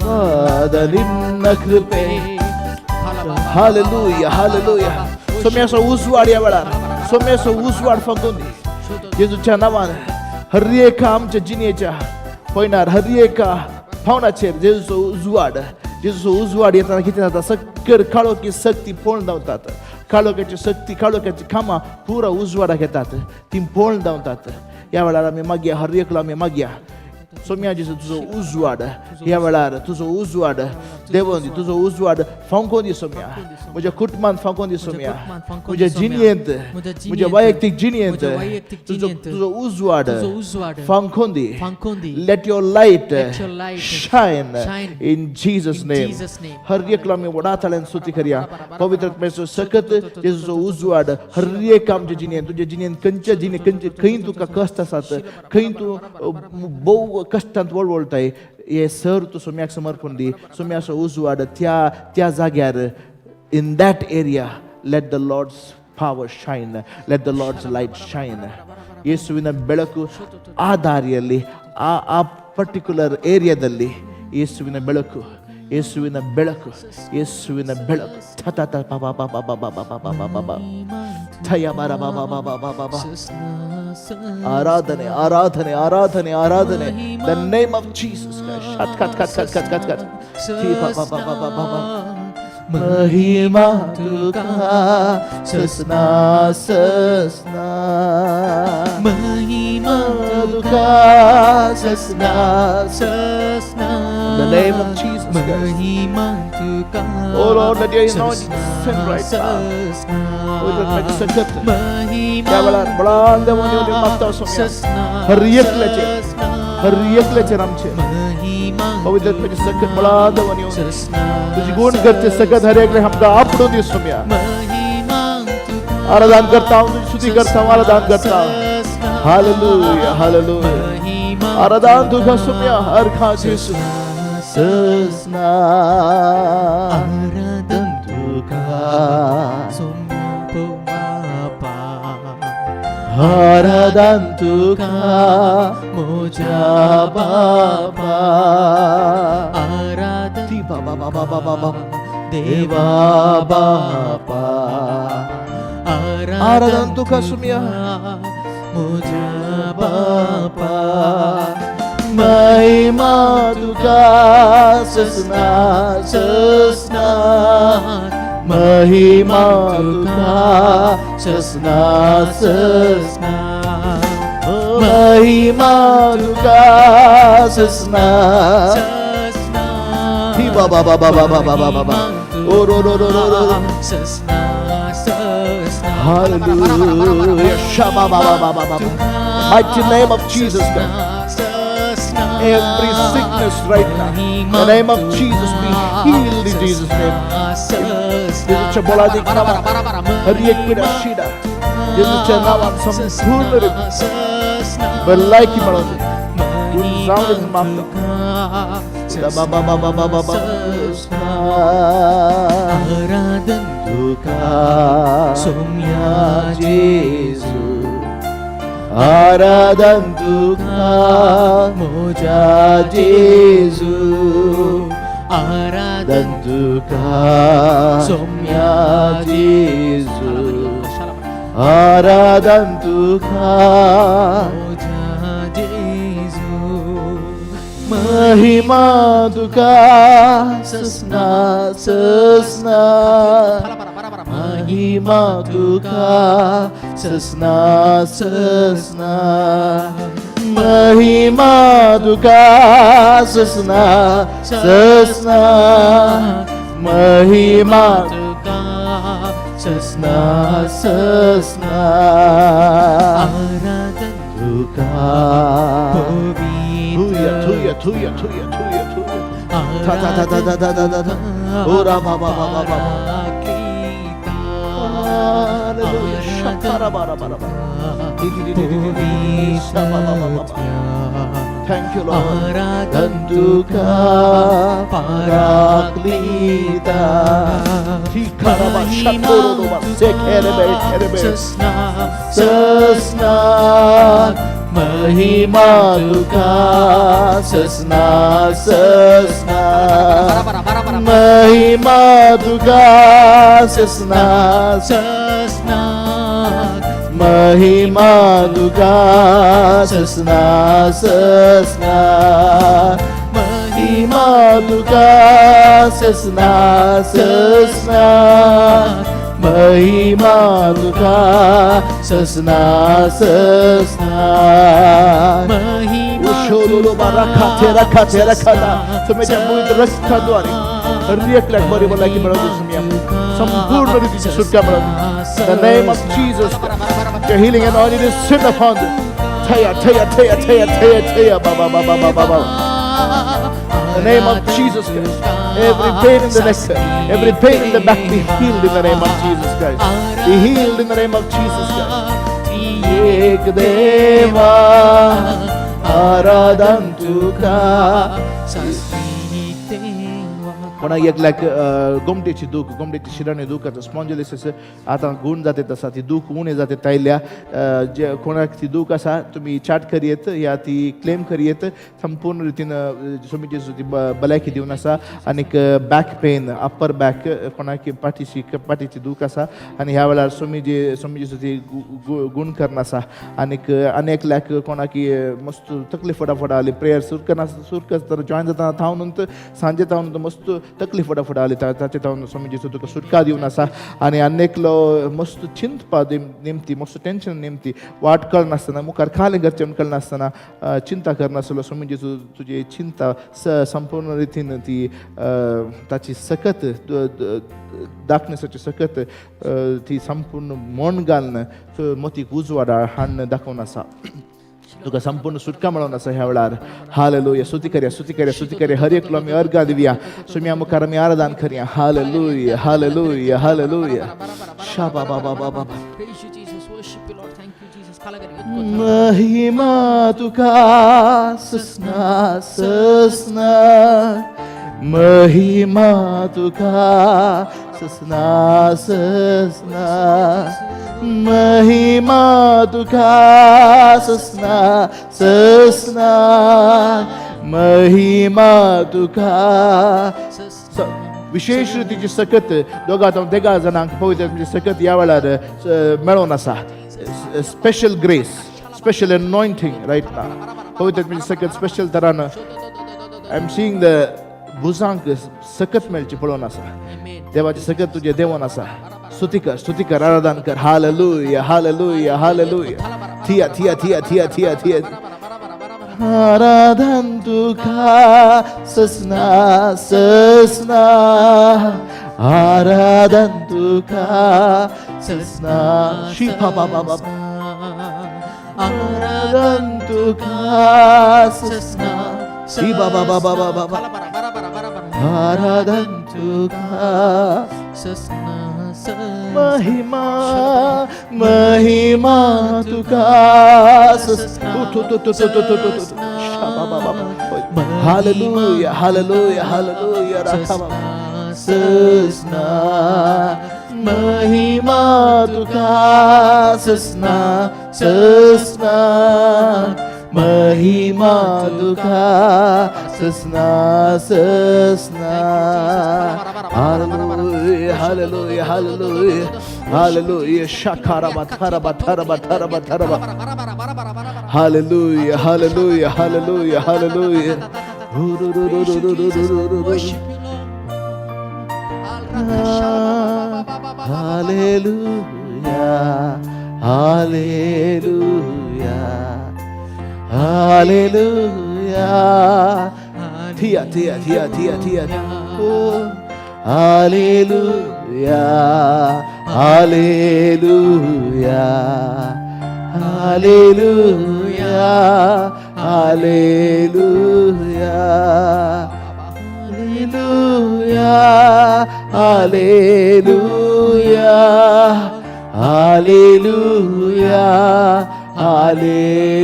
ವಾದ ನಿನ್ನ ಕೃಪೆ. Hallelujah, hallelujah. सोम्याचो उजवाड या वेळार, सोम्याचो उजवाड फांकून दी जेजूच्या नांवान. हर एका आमच्या जिणेच्या पयणार, हर एका पावनाचेर जेजूचो उजवाड. जेजूचो उजवाड येताना कितें जाता? सक्कर काळोखी सक्ती पळोवन धांवतात. काळोख्याची सक्ती, काळोख्याची कामां पुरा उजवाडाक येतात, ती पळोवन धांवतात. ह्या वेळार आमी मागया, हर एकलो आमी मागया, सोम्या जेजू, तुजो उजवाड ह्या वेळार, तुजो उजवाड देवोन दी, तुजो उजवाड फांकोन दी सोम्या. म्हज्या कुटुंबान फांकोन दी सोम्या, म्हज्या जिणेंत, म्हज्या वैयक्तीक जिणेंत तुजो तुजो उजवाड फांकोन दी. Let your light shine in Jesus name. हर एकलो आमी व्हडा ताळ्यान स्तुती करया. पवित्र आत्म्याचो सकत, जेजूचो उजवाड हर एक आमच्या जिणेंत. तुज्या जिणेंत, खंयच्या जिणे, खंयचे, खंय तुका कश्ट आसात, खंय तूं भोव कश्टांत वळवळटाय, हे सर तूं सोम्याक समर्पण दी. सोम्याचो उजवाड त्या त्या जाग्यार, in that area let the Lord's power shine, let the Lord's light shine. ಯೇಸುವಿನ ಬೆಳಕು ಆ ದಾರಿಯಲ್ಲಿ, ಆ ಆ ಪರ್ಟಿಕ್ಯುಲರ್ ಏರಿಯಾದಲ್ಲಿ ಯೇಸುವಿನ ಬೆಳಕು, ಯೇಸುವಿನ ಬೆಳಕು, ಯೇಸುವಿನ ಬೆಳಕು. ಥ ಥ ಥ ಪ ಪ ಪ ಪ ಪ ಪ ಪ ಪ ಪ ಪ ಪ. ಥಯ ಬರ ಬ ಬ ಬ ಬ ಬ ಬ ಬ. ಆರಾಧನೆ, ಆರಾಧನೆ, ಆರಾಧನೆ, ಆರಾಧನೆ. The name of Jesus. Cut cut cut cut cut cut cut. Thi ಪ ಪ ಪ ಪ ಪ ಪ ಪ. महिमा तुका ससना ससना. महिमा तुका ससना. ससना. The name of Jesus Christ. महिमा तुका. Oh Lord, let your anointing descend right now. पवित्र आत्म्याची सकत त्या वेळार बळान देवून येवन मागता सोम्या. हर एकल्याचेर, हर एकल्याचेर आमचे पवित्र आत्म्याची सकत बळान देवून येवन, तुझी गुण करचे सकत हर एकले आमकां आपडून दी सोम्या. आराधन करता, तुझी स्तुती करता, आराधन करता. Hallelujah, hallelujah. आराधन तुका सोम्या, हर खा जेसू ससना. आराधन तुका बापा. आराधन तुका मोजा बापा. आराधन ती बाबा बाबा बाबा बाबा. देवा देवा बापा. आराधन तुका सुम्या. मोजा बापा. महिमा तुका ससना ससना. महिमा तुका ससना ससना. महिमा तुका ससना. ही बाबा बाबा बाबा बाबा बाबा. ओ रो रो रो रो रो. Hallelujah. Shaba ba ba ba ba ba. Mighty name of Jesus Christ. Every sickness right now, in the name of Jesus, be healed in Jesus' name. जेजूच्या बळादीक नावान हर एक पिडा शिडा जेजूच्या नावान संपूर्ण रीत भलायकी मेळोवन दी. गुण जावन मागता. बा बा बा बा बा बा बा. आराधन तुका सोम्या जेजू, आराधन तुका मोजा जेजू. आराधन तुका सोम्या जेजू, आराधन तुका मोजा जेजू. महिमा तुका ससना ससना. महिमा तुका ससना ससना. महिमा तुका ससना ससना महिमा तुका ससना ससना आराधन तुका. पवित्र थुया थुया थुया थुया थुया थुया था था था था था था था था था. ओरा बा बा बा बा बा. पराक्लिता Hallelujah. Shakara bara bara bara. Di di di di di di di. Sa ba ba ba ba ba. Thank you, Lord. आराधन तुका पराक्लिता. Tikaraba shakoroba sekerebe kerebe. ससना ससना महिमा तुका ससना ससना महिमा तुका ससना ससना महिमा तुका ससना ससना महिमा तुका ससना ससना महिमा तुका ससना ससना. महिमा उशोलोलो बाराखाते रखाते रखाता. तुमच्या पवित्र रक्ताद्वारे हर एकल्याक बरी भलायकी मेळोवं सुम्या, संपूर्ण रीतीची सुटका मेळोवं. The name of Jesus Christ, your healing anointing is sent upon them. Taya, taya, taya, taya, taya, taya, ba, ba, ba, ba, ba, ba, ba. The name of Jesus Christ. Every pain in the neck, every pain in the back be healed in the name of Jesus Christ. Be healed in the name of Jesus Christ. एक देवा आराधन तुका. कोणाक एकल्याक गोमटेची दूख, गोमटेची शिराणी दूख आतां स्पॉन्जलिसीस आतां गूण जाते आसा, ती दूख उणें जाते तायल्या. जे कोणाक ती दूख आसा, तुमी चार्ट करयेत या ती क्लेम करयेत. संपूर्ण रितीन स्वामी जेजू ती भलायकी दिवन आसा. आनीक बॅक पेन, अप्पर बॅक, कोणाक पाठीची पाठीची दूख आसा आनी ह्या वेळार स्वामी जेजू ती गूण करून आसा. आनीक आनी एकल्याक कोणाक मस्त तकली फटाफट आली, प्रेयर सुरू करना, सुरू करतना जॉयन जातना थावन सांजे थावन मस्त तकली फटाफट आली, ताचे थावन स्वामी जेजू तुका सुटका दिवन आसा. आनी आनी एकलो मस्त चिंतपा निमती, मस्त टेन्शन निमती, वाट कळनासतना, मुखार खाली करचें म्हूण कळनासतना चिंता करनासलो, स्वामी जेजू तुजी चिंता संपूर्ण रितीन ती ताची सकत दाखण्याची सकत ती संपूर्ण मन घालून मतीक उजवाडा हाडून दाखोवन आसा. तुका संपूर्ण सुटका मेळोवन आसा ह्या वेळार. हालेलुया. स्तुती करया, स्तुती करया, स्तुती करया. हर एकलो आमी अर्गां दिवया, सुम्या मुखार आमी आराधन करया. Hallelujah, hallelujah, hallelujah. शाबा बाबा बाबा बाबा. Praise you, Jesus. Worship you, Lord. Thank you, Jesus. Kalagari. महिमा तुका ससना ससना महिमा तुका ससना ससना महिमा तुका ससना ससना महिमा तुका. विशेष रितीची सकत दोगा देगा जाणांक पवित्र सकत ह्या वेळार मेळोवन आसा. Special grace, special anointing right now. पवित्र सकत special तरान I am seeing the भुजांक सकत मेळची पळोवन आसा. Amen. देवाची सकत तुजे देवोन आसा. स्तुती कर, स्तुती कर, आराधन कर. Hallelujah, hallelujah, hallelujah. थिया थिया थिया थिया थिया थिया. आराधन तुका ससना ससना आराधन तुका ससना शिफा बाबा बाबा आराधन तुका ससना शी बाबा बाबा बाबा बाबा आराधन तुका महिमा महिमा तुका ससना तु तु तु तु तु तु तु तु शा बाबा बाबा. Hallelujah, hallelujah, hallelujah. राखा बाबा ससना महिमा तुका ससना ससना महिमा तुका ससना ससना. Hallelujah, hallelujah, hallelujah, hallelujah. Shakaraba taraba taraba taraba taraba. Hallelujah, hallelujah, hallelujah, hallelujah. Worship you, Lord. Hallelujah, hallelujah, Hallelujah. Thia Thia Thia Thia Thia. Hallelujah, hallelujah, hallelujah, hallelujah, hallelujah, hallelujah, hallelujah, hallelujah, hallelujah,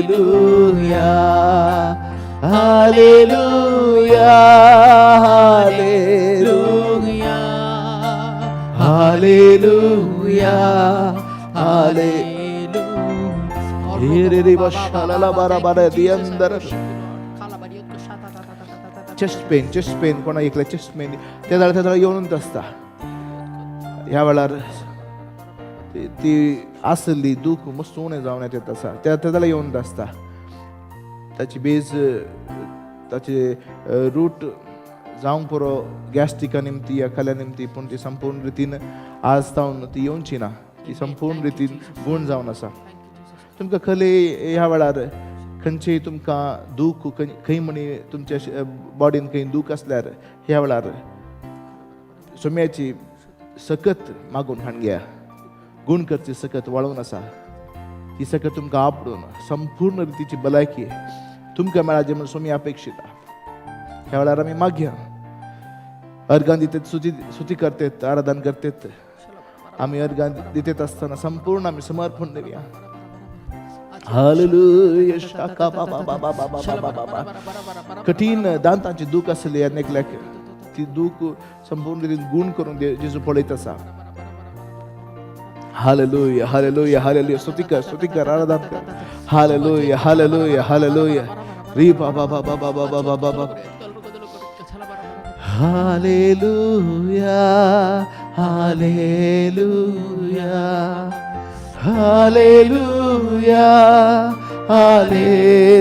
hallelujah, hallelujah, हाले Thank you. Chest pain, chest pain कोणा एकल्या chest pain त्या जाल्यार, त्या जाल्यार येवनूच आसता. ह्या वेळार ती आसली दूख मस्त उणें जावन येत आसा. त्या त्या जाल्यार येवन आसता. ताची बेज, ताचे रूट जावंक पुरो गॅस्ट्रिका निमती या खाल्या निमती, पूण ती संपूर्ण रितीन आज जावन ती येवची ना. ती संपूर्ण रितीन गूण जावन आसा. तुमकां खले ह्या वेळार खंयचेय तुमकां दूख, खंय म्हणी तुमच्या बॉडीन खंय दूख आसल्यार, ह्या वेळार सोम्याची सकत मागून हाण घ्या. गूण करची सकत वाळून आसा. ती सकत तुमकां आपडून संपूर्ण रितीची भलायकी तुमकां मेळाची म्हूण सोमी अपेक्षित. ह्या वेळार आमी मागया. अर्गां दितात, स्तुती स्तुती करतात, आराधन करतात. आमी अर्गां दितात आसतना संपूर्ण आमी समर्पण दिवया. हालेलुया. शाका बा बा बा बा बा बा बा बा बा. कठीण दांतांची दूख आसली एकल्याक, ती दूख संपूर्ण रितीन गूण करून जेजू पळयत आसा. Hallelujah, hallelujah, hallelujah. स्तुती कर, स्तुती कर, आराधन कर. Hallelujah, hallelujah, hallelujah. री बा बा बा बा बा बा बा बा बा. Hallelujah, hallelujah, hallelujah, hallelujah,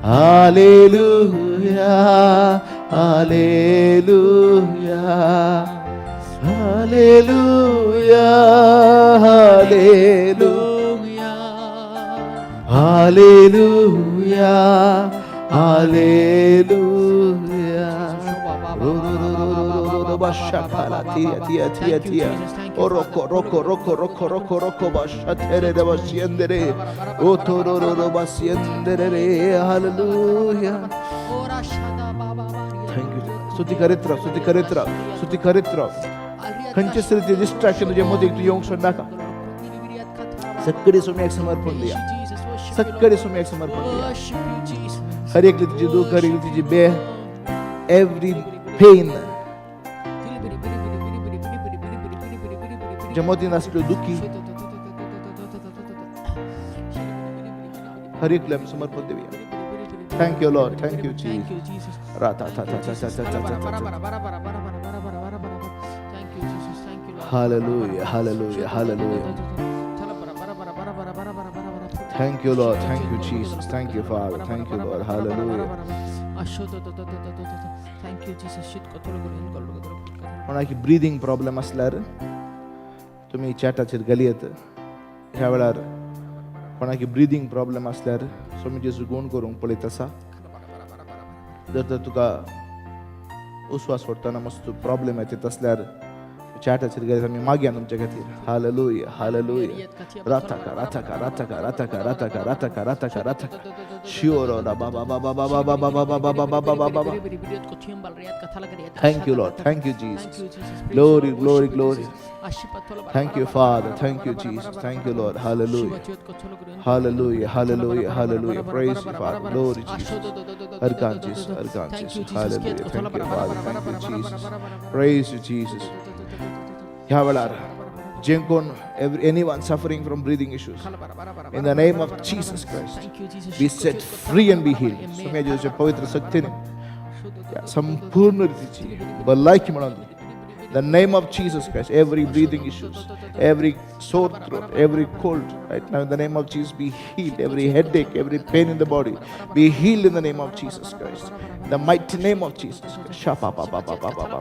hallelujah, hallelujah, hallelujah, hallelujah, hallelujah, hallelujah. Tia tia tia. O roko roko roko roko roko roko bashatere de basiendere. O toro ro basiendere. Hallelujah. Thank you. स्तुती करीत राव, स्तुती करीत राव, स्तुती करीत राव. खंयचेच तरेचे डिस्ट्रॅक्शन तुझ्या मदीं तूं येवंक सोडनाका. सगळे सोम्याक समर्पण दिया, सगळे सोम्याक समर्पण दिया. हर एकली तुजी दूख, हर एकली तुजी बे, एवरी पेन, तुझ्या मतीन आसल्यो दुखी, हर एकले आमी समर्पण दिवया. Thank you Lord, thank you Jesus. राता ता ता ता ता ता ता ता ता. Hallelujah, hallelujah, hallelujah. Thank you, Lord. Thank you, Jesus. Thank you, Father. Thank you, Lord. Hallelujah. Thank you Jesus. कोणाक ब्रिदींग प्रॉब्लेम आसल्यार तुमी चॅटाचेर घालयत. ह्या वेळार कोणाक ब्रिदींग प्रॉब्लेम आसल्यार स्वामी जेजू गूण करूंक पळयत आसा. जर तर तुका उस्वास सोडटना मस्त प्रॉब्लेम येता आसल्यार चॅटाचेर घालयत. आमी मागया तुमच्या खातीर. Hallelujah, hallelujah. राताका राताका राताका राताका राताका राताका राताका राताका शिओरो बाबा बाबा बाबा बाबा बाबा बाबा बाबा बाबा बाबा. Thank you, Lord. Thank you, Jesus. Glory, glory, glory. Thank you, Father. Thank you, Jesus. Thank you, Lord. Hallelujah. Hallelujah. Hallelujah. Hallelujah. Praise you, Father. Glory, Jesus. अर्गां Jesus. अर्गां Jesus. Hallelujah. Thank you, Father. Thank you, Jesus. Praise you, Jesus. ह्या वेळार जे कोण, anyone suffering from breathing issues, in the name of Jesus Christ, be set free and be healed. स्वामी जेजूच्या पवित्र शक्तीने या संपूर्ण रीतीची भलायकी म्हणून. The name of Jesus Christ, every breathing issues, every sore throat, every cold, right now in the name of Jesus, be healed. Every headache, every pain in the body, be healed in the name of Jesus Christ. The mighty name of Jesus Christ. Shapa pa pa pa pa pa pa.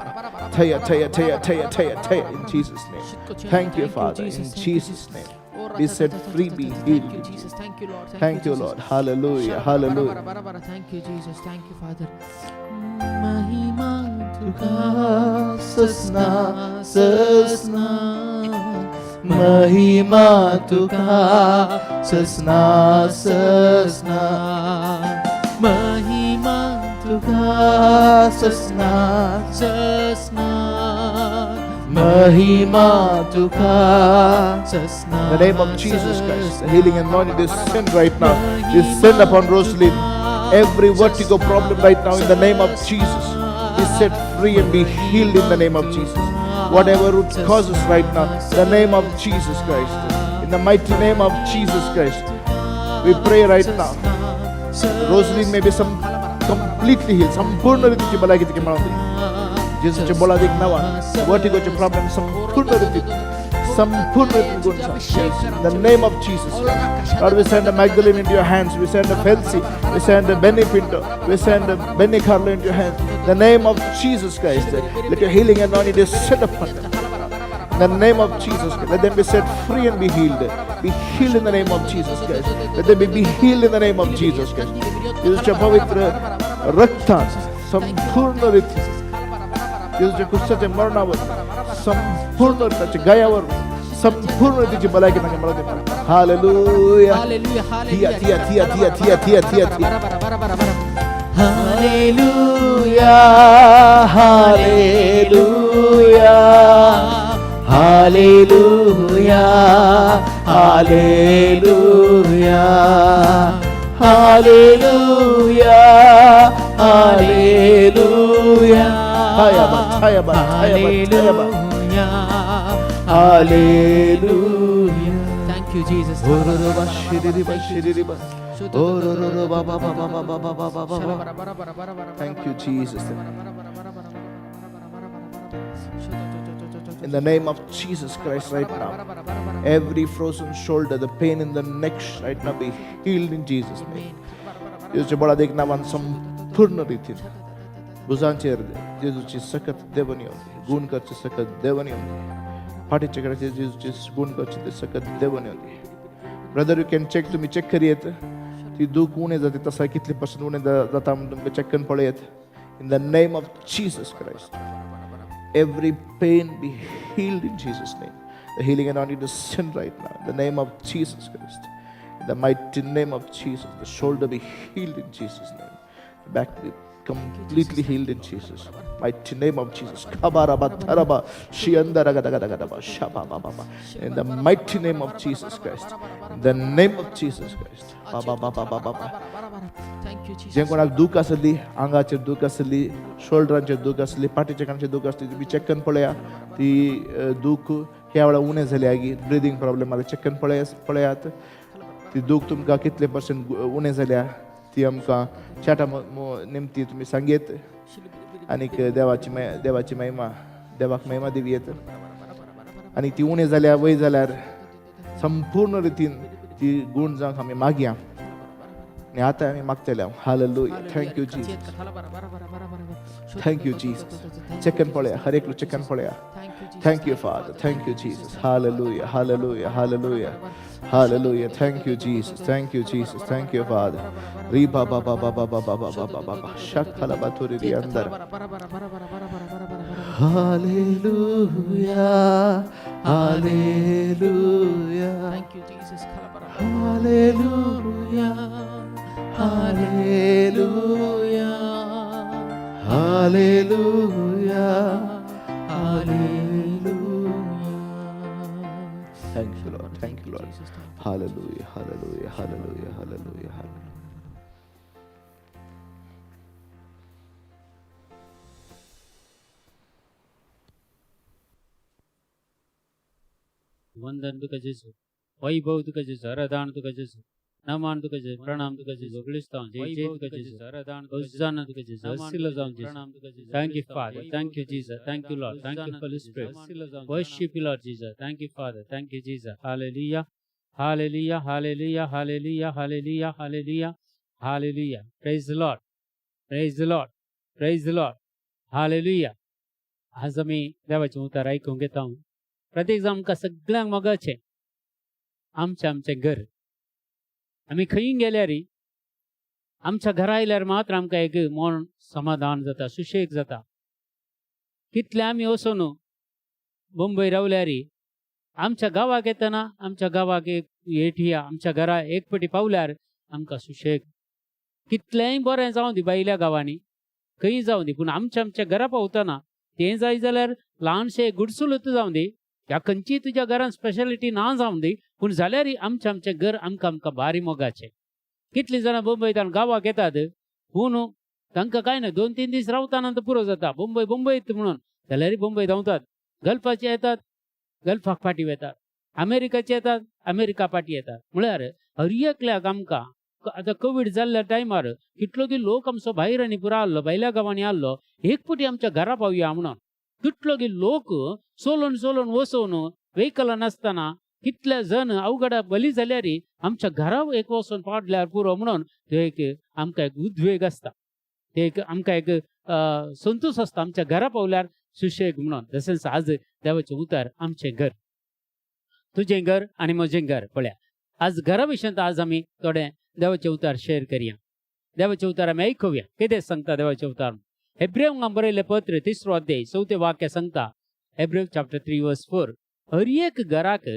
Taya taya taya taya taya taya in Jesus' name. Thank you, Father, in Jesus' name. Be set free, be Thank healed. You Jesus, thank you Lord. Thank you Lord. Hallelujah, hallelujah. Thank you Jesus, thank you Father. महिमा तुका ससना ससना, महिमा तुका ससना ससना, महिमा तुका ससना ससना, महिमा तुका ससना. In the name of Jesus Christ, the healing anointing descend right now. Descend upon Rosaline. Every vertigo problem right now, in the name of Jesus, be set free and be healed in the name of Jesus. Whatever root causes right now, in the name of Jesus Christ, in the mighty name of Jesus Christ, we pray right now. Rosaline may be some completely healed. संपूर्ण रीतीची भलायकी तिका मेळोंदी. जेजूच्या बळादीक नांवान vertigoचे problem संपूर्ण रीतीन गुण. In the name of Jesus Christ. Lord, we send a Magdalene into your hands. We send a Felsi. We send a Benny Pinto. We send a Benny Carlo into your hands. In the name of Jesus Christ, let your healing anointing descend upon them. In the name of Jesus Christ, let them be set free and be healed. Be healed in the name of Jesus Christ. Let them be healed in the name of Jesus Christ. जेजूच्या पवित्र रक्तान संपूर्ण रीती, जेजूच्या क्रुसाच्या मरणावर संपूर्ण, त्याच्या गयावर संपूर्ण तिची भलायकी तांकां मेळोंदी. Hallelujah. Hallelujah. थिया थिया थिया थिया थिया थिया थिया थिया. Hallelujah, hallelujah, hallelujah, hallelujah, hallelujah, hallelujah. थायाबा थायाबा थायाबा थायाबा. Hallelujah. Thank you Jesus. ओरोरोबा शिरिरिबा शिरिरिबा. ओरोरोबा बा बा बा बा बा बा बा बा बा. Thank you, Jesus. In the name of Jesus Christ right now, every frozen shoulder, the pain in the neck right now be healed in Jesus' name. जेजूच्या बळादीक नांवान संपूर्ण रितीन भुजांचेर जेजूची सकत देंवून येवंदी. गुण करचे सकत देंवून येवंदी. फाटीच्या कडेन जेजूची गुण करचे ते सकत देंवून येवंदी. Brother, you can check. तुमी चॅक करयेत, ती दूख उणें जाता तसा कितले पर्संट उणें जाता म्हूण तुमकां चॅक करून पळयत. In the name of Jesus Christ, every pain be healed in Jesus' name. The healing anointing descend right now. In the name of Jesus Christ. In the mighty name of Jesus. The shoulder be healed in Jesus' name. The back be completely healed in Jesus' mighty name of Jesus. Kabaraba taraba shiandaragadagadagaba shabababa. In the mighty name of Jesus Christ. In the name of Jesus Christ. Ba ba ba ba ba ba ba. Thank you Jesus. जे कोणाक दूख आसली, आंगाचेर दूख आसली, शोल्डरांचेर दूख आसली, फाटीच्या कानाचेर दूख आसली, तुमी चॅक करून पळया ती दूख ह्या वेळार उणें जाली आगी. ब्रिदींग प्रॉब्लम आल्या, चॅक करून पळया, पळयात ती दूख तुमकां कितले पर्संट उणें जाल्या ती आमकां चॅटा निमती तुमी सांगयत आनीक देवाची महिमा, देवाक महिमा दिवयेत. आनी ती उणें जाल्या वय जाल्यार संपूर्ण रितीन ती गुण जावंक आमी मागया आनी आतां आमी मागतले. Hallelujah. Thank you Jesus. Thank you Jesus. Check करून पळया, हर एकलो चॅक करून पळया. Thank you Father, thank you Jesus. Hallelujah, hallelujah, hallelujah, hallelujah. Thank you Jesus, thank you Jesus, thank you Father. री बा बा बा बा बा बा बा बा बा बा बा बा शखला बाथुरी री अंदर. Hallelujah, hallelujah. Thank you Jesus. Hallelujah, hallelujah, hallelujah, hallelujah. Thank you Lord, thank you Lord. Hallelujah, hallelujah, hallelujah, hallelujah, hallelujah. वंदन तुका जेजू, वैभव तुका जेजू, आराधना तुका जेजू, नमन तुका जेजू, प्रणाम तुका जेजू, होगळिस्तांव, जय जय तुका जेजू, होजाना तुका जेजू, आशीर्वाद जावं जेजू. Thank you Father, thank you Jesus, thank you Lord, thank you Holy Spirit. Worship you Lord Jesus. Thank you Father, thank you Jesus. Hallelujah, hallelujah, hallelujah, hallelujah, hallelujah, hallelujah, hallelujah. Praise the Lord, praise the Lord, praise the Lord. Hallelujah. आज आमी देवाचें उतर आयकूंक घेता. प्रत्येक जाण आमकां सगळ्यांक मोगाचें. आमचें आमचें घर. आमी खंय गेल्यार आमच्या घरा आयल्यार मात्र आमकां एक मन समाधान जाता, सुशेग जाता. कितले आमी वचून मुंबय रावल्यार आमच्या गांवाक येतना आमच्या गांवाक एक येठया आमच्या घरा एक पटी पावल्यार आमकां सुशेग. कितलेंय बरें जावं दी भायल्या गांवांनी खंय जावं दी, पूण आमच्या आमच्या घरा पावतना तें जाय जाल्यार ल्हानशें गुडसुलूच जावं दी, ह्या खंयची तुज्या घरान स्पेशलिटी ना जावं दी, पूण जाल्यार आमचें आमचें घर आमकां आमकां भारी मोगाचें. कितलीं जाणां मुंबयतान गांवाक येतात, पूण तांकां कांय ना, 2-3 दीस रावतना तर पुरो जाता. मुंबय मुंबयत म्हणून जाल्यार मुंबय धांवतात, गल्फाचे येतात गल्फाक फाटी वेतात, अमेरिकाचे येतात अमेरिका फाटी येतात. म्हळ्यार हर एकल्याक आमकां आतां कोवीड जाल्ल्या टायमार कितलो की लोक आमचो भायर आनी पुरो आहलो, भायल्या गांवांनी आहलो, एक पटी आमच्या घरा पावया म्हणून कितलो की लोक सोलून सोलून वचून व्हेकलान आसतना कितले जण अवघडा बली जाल्यार आमच्या घरा एक वचून पाडल्यार पुरो म्हणून ते एक आमकां एक उद्वेग आसता, ते एक आमकां एक संतोश आसता आमच्या घरा पावल्यार सुशेग म्हणून. तशेंच आज देवाचें उतर आमचें घर, तुजें घर आनी म्हजें घर. पळया आज घरा विशयांत आज आमी थोडें देवाचें उतर शेअर करया, देवाचें उतर आमी आयकुया. कितें सांगता देवाचें उतर? हेब्रेवांक बरयलें पत्र 3 अध्याय 4 वाक्य सांगता, हेब्रेव चॅप्टर 3 वर्स 4, हर एक घराक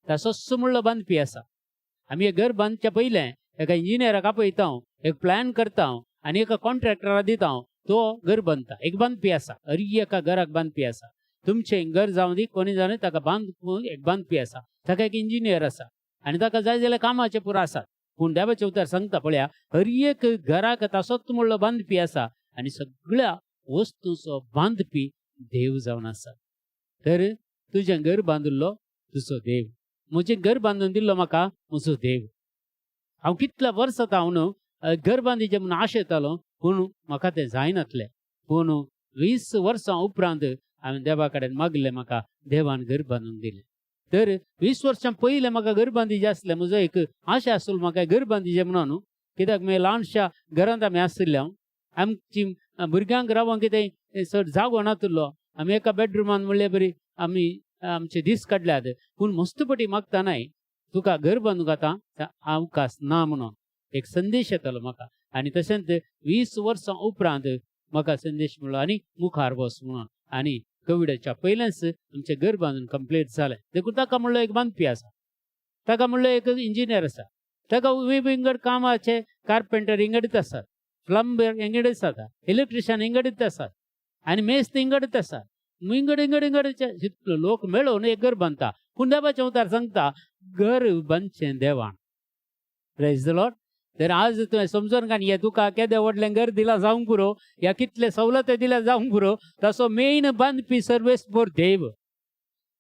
तसोच म्हणलो बांदपी आसा. आमी एक घर बांदच्या पयलें एका इंजिनियराक आपयता, एक प्लॅन करता आनी एका कॉन्ट्रॅक्टराक दिता, तो घर बांदता. एक बांदपी आसा, हर एका घराक बांदपी आसा. तुमचें घर जावं दी कोणी जावं ताका बांद एक बांदपी आसा, ताका एक इंजिनियर आसा आनी ताका जाय जाल्यार कामाचें पुरो आसा. पूण देवाचें उतर सांगता पळया, हर एक घराक तसोच म्हणलो बांदपी आसा आनी सगळ्या वस्तूचो बांदपी देव जावन आसा. तर तुजें घर बांदिल्लो तुजो देव, म्हजें घर बांदून दिल्लो म्हाका म्हजो देव. हांव कितल्या वर्सां हांव घर बांदिचें म्हणून आशेतालो, पूण म्हाका तें जायनातलें. पूण 20 वर्सां उपरांत हांवें देवा कडेन मागलें, म्हाका देवान घर बांदून दिलें. तर 20 वर्सां पयलें म्हाका घर बांदिचें आसलें, म्हजो एक आशा आसलो म्हाका घर बांदिचें म्हणून. कित्याक मागीर ल्हानशा घरांत आमी आशिल्ले, हांव आमची भुरग्यांक रावंक कितें चड जागो नातिल्लो, आमी एका बेडरुमान म्हणले बरी आमी आमचे दीस काडल्यात. पूण मस्तपटी मागता नाय तुका घर बांदूंक आतां अवकाश ना म्हणून एक संदेश येतालो म्हाका. आनी तशेंच 20 वर्सां उपरांत म्हाका संदेश मेळ्ळो आनी मुखार वच म्हणून. आनी कोविडाच्या पयलेंच आमचें घर बांदून कंप्लीट जालें. देखून ताका म्हणलो एक बांदपी आसा, ताका म्हणलो एक इंजिनियर आसा, ताका विंगड कामाचे कार्पेंटर इंगडीत आसात, प्लंबर इंगडीत आसात, इलेक्ट्रिशियन इंगडीत आसात आनी मेस्त इंगडीत आसात. इंगड इंगड इंगडचे जितलो लोक मेळोवन एक घर बांदता. पूण देवाचें उतर सांगता घर बांदचें देवान. Praise the Lord. तर आज तुवें समजून का हे तुका केदें व्हडलें घर दिलां जावंक पुरो, ह्या कितले सवलती दिल्या जावंक पुरो, तसो मेन बांदपी सर्वेस्पोर देव.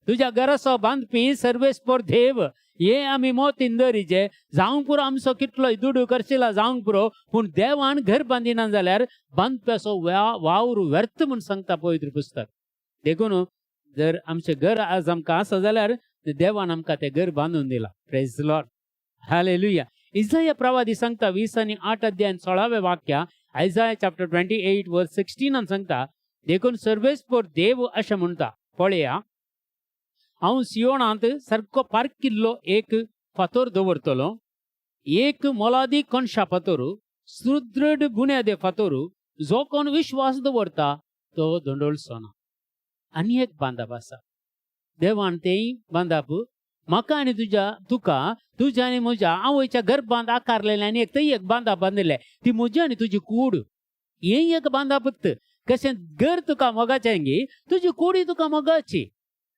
तुज्या घराचो बांदपी सर्वेस्पोर देव. हे आमी मोतीन दवरिचें. जावंक पुरो आमचो कितलोय दुडू खर्चिला जावंक पुरो, पूण देवान घर बांदिना जाल्यार बांदप्याचो वावर व्यर्थ म्हूण सांगता पवित्र पुस्तक. देखून जर आमचें घर आज आमकां आसा जाल्यार देवान आमकां तें घर बांदून दिलां. Praise the Lord, hallelujah. इजाया प्रवादी सांगता 20 आनी 8 अध्याय 16 वाक्य, आयजाया चॅप्टर 28 वर्स 16 सांगता, देखून सर्वेस्पोर देव अशें म्हणटा, पळया हांव सियोणांत सारको पारकिल्लो एक फातोर दवरतलो, एक मोलादीक कोनशा फातोर, सुदृढ बुन्यादे फातोर, जो कोण विश्वास दवरता तो धोंडोळचो ना. आनी एक बांदाप आसा देवान तेंय बांदाप म्हाका आनी तुज्या तुका तुज्या आनी म्हज्या आवयच्या गर्भांत आकारलेलें आनी एक थंय एक बांदाप बांदिल्लें, ती म्हजी आनी तुजी कूड. हें एक बांदापूत. कशें घर तुका मोगाचें गी, तुजी कुडी तुका मोगाची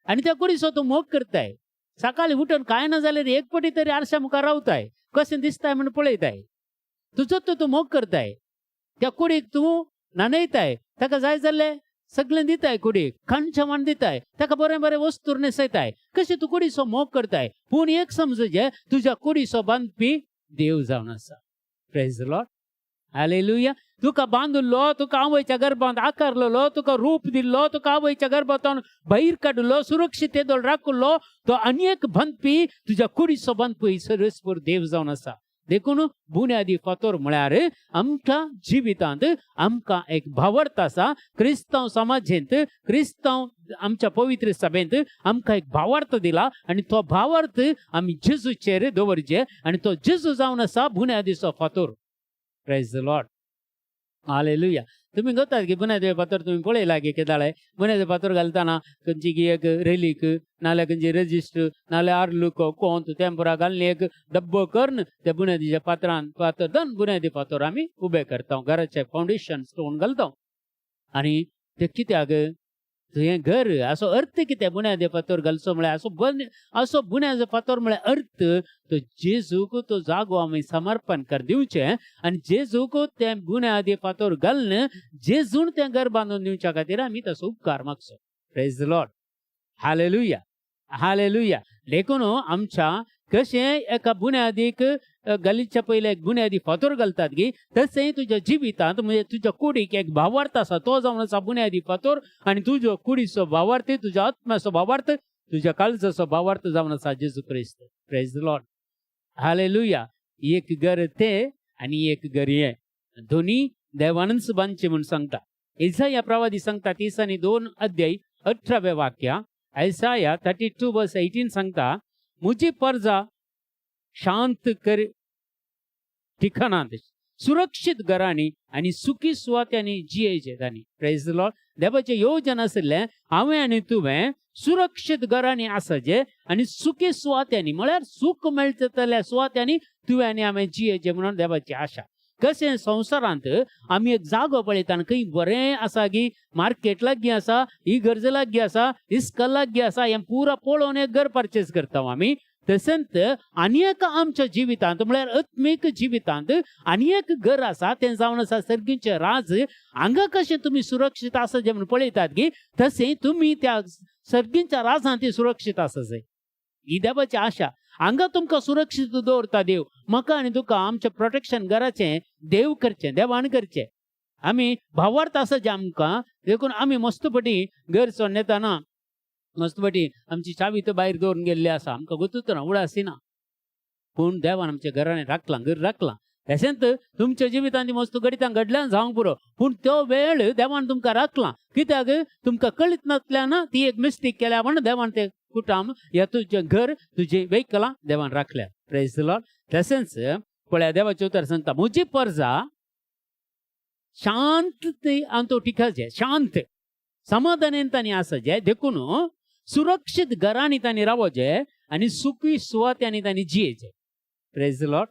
आनी त्या कुडीचो तूं मोग करताय. सकाळीं उठून कांय ना जाल्यार एक पटी तरी आरशा मुखार रावताय, कशें दिसताय म्हूण पळयताय, तुजो तूं मोग करताय. त्या कुडीक तूं न्हाणयताय, ताका जाय जाल्लें सगळें दिताय, कुडीक खाण जेवण दिताय, ताका बरें बरें वस्तू न्हेसयताय. कशें तूं कुडीचो मोग करताय. पूण एक समजुचें, तुज्या कुडीचो बांदपी देव जावन आसा. Praise the Lord, hallelujah. तुका बांदिल्लो, तुका आवयच्या गर्भांत आकारलेलो, तुका रूप दिल्लो, तुका आवयच्या गर्भांत भायर काडिल्लो, सुरक्षीत येदोळ राखिल्लो, तो आनी एक बांदपी तुज्या कुडीचो बांदपी सर्वेस्पर देव जावन आसा. देखून बुन्यादी फातोर म्हळ्यार आमच्या जिवितांत आमकां एक भावार्थ आसा. क्रिस्तांव समाजेंत, क्रिस्तांव आमच्या पवित्र सभेंत आमकां एक भावार्थ दिला आनी तो भावार्थ आमी जेजूचेर दवरचे आनी तो जेजू जावन आसा बुन्यादीचो फातोर. Praise the Lord, hallelujah. तुमी घेतात की बुन्यादी फातोर तुमी पळयला की केदाळे बुन्यादी फातोर घालतना खंयची की एक रेलीक नाल्यार खंयची रजिस्टर नाल्यार आर्लूक कोंत तेंपुरा घालून एक डब्बो करून त्या बुन्यादीच्या फातरान फातर दोन बुन्यादी फातोर आमी उबे करता, घराचे फावंडेशन स्टोन घालता. आनी ते कित्याक तुवें घर असो अर्थ कितें बुन्यादी फातोर घालचो म्हळ्यार असो असो बुन्यादी फातोर म्हळ्यार अर्थ तो जेजूक तो जागो आमी समर्पण कर दिवचें आनी जेजूक तें बुन्यादी फातोर घालून जेजून तें घर बांदून दिवच्या खातीर आमी तसो उपकार मागचो. Praise the Lord, hallelujah, hallelujah. देखून आमच्या कशें एका बुन्यादीक घालीच्या पयले एक बुन्यादी फातोर घालतात की तशें तुज्या जिवितांत म्हणजे तुज्या कुडीक एक भावार्थ आसा तो जावन आसा बुन्यादी फातोर आनी तुज्या कुडीचो भावार्थ, तुज्या आत्म्याचो भावार्थ, तुज्या काळजाचो भावार्थ जावन आसा जेजू क्रिस्त. Praise the Lord, hallelujah. एक घर ते आनी एक घर हें, दोनी देवानच बांदचें म्हूण सांगता. इसाया प्रवादी सांगता 32 अध्याय 18 वाक्य, आयसाया 32:18 सांगता, म्हजी परजा शांत कर ठिकाणांत सुरक्षीत घरांनी आनी सुखी सुवात्यांनी जियेचे तांणी. Praise the Lord. देवाचें योजन आशिल्लें हांवें आनी तुवें सुरक्षीत घरांनी आसचें आनी सुखी सुवात्यांनी म्हळ्यार सूख मेळटा तल्या सुवात्यांनी तुवें आनी हांवें जियेचें म्हणून देवाची आशा. कशें संवसारांत आमी एक जागो पळयता खंय बरें आसा की मार्केट लागीं आसा, इगर्ज लागीं आसा, इस्कॉल लागीं आसा, हें पुरा पळोवन एक घर परचेज करता आमी. तशेंच आनी एक आमच्या जिवितांत म्हळ्यार आत्मीक जिवितांत आनी एक घर आसा तें जावन आसा सर्गीचें राज. हांगा कशें तुमी सुरक्षीत आसा जें म्हूण पळयतात की तशें तुमी त्या सर्गीच्या राजांत सुरक्षीत आसा जाय. ही देवाची आशा. हांगा तुमकां सुरक्षीत दवरता देव. म्हाका आनी तुका आमचें प्रोटेक्शन घराचें देव करचें, देवान करचें. आमी भावार्थ आसा जें आमकां देखून आमी मस्तपटी घर सोडून येताना मस्तपटी आमची चावी तर भायर दवरून गेल्ली आसा, आमकां गोतूच ना, उडासिना. पूण देवान आमच्या घरांनी राखलां, घर राखलां. तशेंच तुमच्या जिवितांत मस्त घडितां घडल्यान जावंक पुरो, पूण तो वेळ देवान तुमकां राखलां. कित्याक तुमकां कळीत नासल्यान ती एक मिस्टेक केल्या म्हण देवान तें कुटाम या तुजें घर तुजें वेहिकलां देवान राखल्या. Praise the Lord. तशेंच पळया देवाचें उतर सांगता, म्हजी परजा शांत आनी टिकाचें शांत समाधानेन तांणी आसचें, देखून सुरक्षीत घरांनी तांणी रावचें आनी सुखी सुवात्यांनी तांणी जियेचें. Praise the Lord,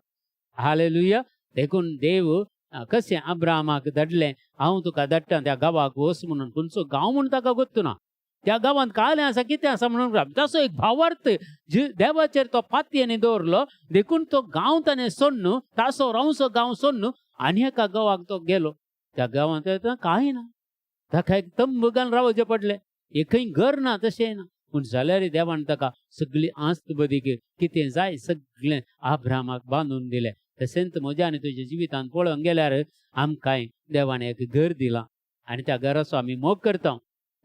hallelujah. देखून देव कशें अब्राहमाक धाडलें, हांव तुका धाडटा त्या गांवाक वच म्हणून. खंयचो गांव म्हूण ताका गोत्तू ना, त्या गांवांत कालें आसा कितें आसा म्हणून तसो एक भावार्थ देवाचेर तो पातयेनी दवरलो. देखून तो गांव ताणें सोडून तासो रावचो गांव सोडून आनी एका गांवाक तो गेलो. त्या गांवांत कांय ना, ताका एक तंब घालून रावचें पडलें, एकय घर ना, तशें ना. पूण जाल्यार देवान ताका सगळी आस्त बदीक कितें जाय सगळें अब्राहमाक बांदून दिलें. तशेंच म्हज्या आनी तुज्या जिवितांत पळोवंक गेल्यार आमकांय देवान एक घर दिलां आनी त्या घराचो आमी मोग करता.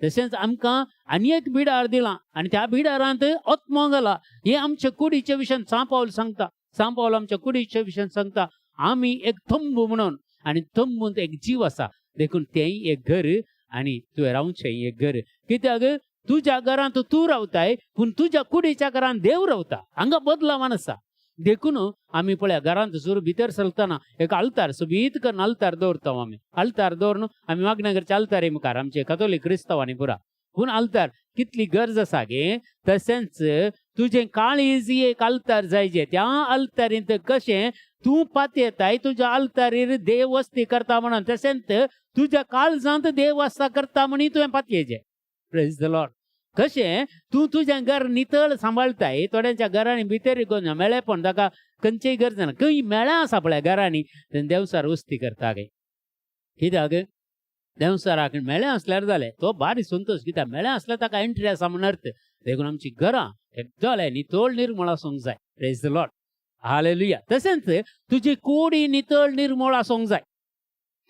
तशेंच आमकां आनी एक बिडार दिलां आनी त्या बिडारांत आत्मो घाला. हें आमच्या कुडीच्या विशयान सांव पावल सांगता. सांव पावल आमच्या कुडीच्या विशयान सांगता, आमी एक तंबू म्हणून आनी तंबूंत एक जीव आसा, देखून तेंय एक घर आनी तुवें रावचें एक घर. कित्याक तुज्या घरांत तूं रावताय पूण तुज्या कुडीच्या घरांत देव रावता. हांगा बदलावान आसा. देखून आमी पळया घरांत सुरू भितर सरतना एक आल्तार सोबीत करून आल्तार दवरता आमी. आल्तार दवरून आमी मागण्या करचे आल्तारे मुखार आमचे कथोलीक क्रिस्तांवांनी पुरा. पूण आल्तार कितली गरज आसा गे. तशेंच तुजें काळीज एक आल्तार जायचे, त्या आल्तारींत कशें तूं पातयेताय तुज्या आल्तारीर देव वस्ती करता म्हणून, तशेंच तुज्या काळजांत देव वस्ता करता म्हणी तुवें पातयेचें. Praise the Lord. कशें तूं तुजें घर नितळ सांबाळटाय, थोड्यांच्या घरांनी भितर मेळेपण ताका खंयचीय गरज ना, खंय मेळ्ळें आसा पळय घरांनी देंवचार वस्ती करता गे. कित्याक देंवचाराक मेळ्ळें आसल्यार जालें, तो बारी संतोश. कित्याक मेळ्ळें आसल्यार ताका एंट्री आसा म्हण अर्थ. देखून आमची घरां एकदां नितळ निर्मळ आसूंक जाय. Praise the Lord, hallelujah. तशेंच तुजी कुडी नितळ निर्मळ आसूंक जाय.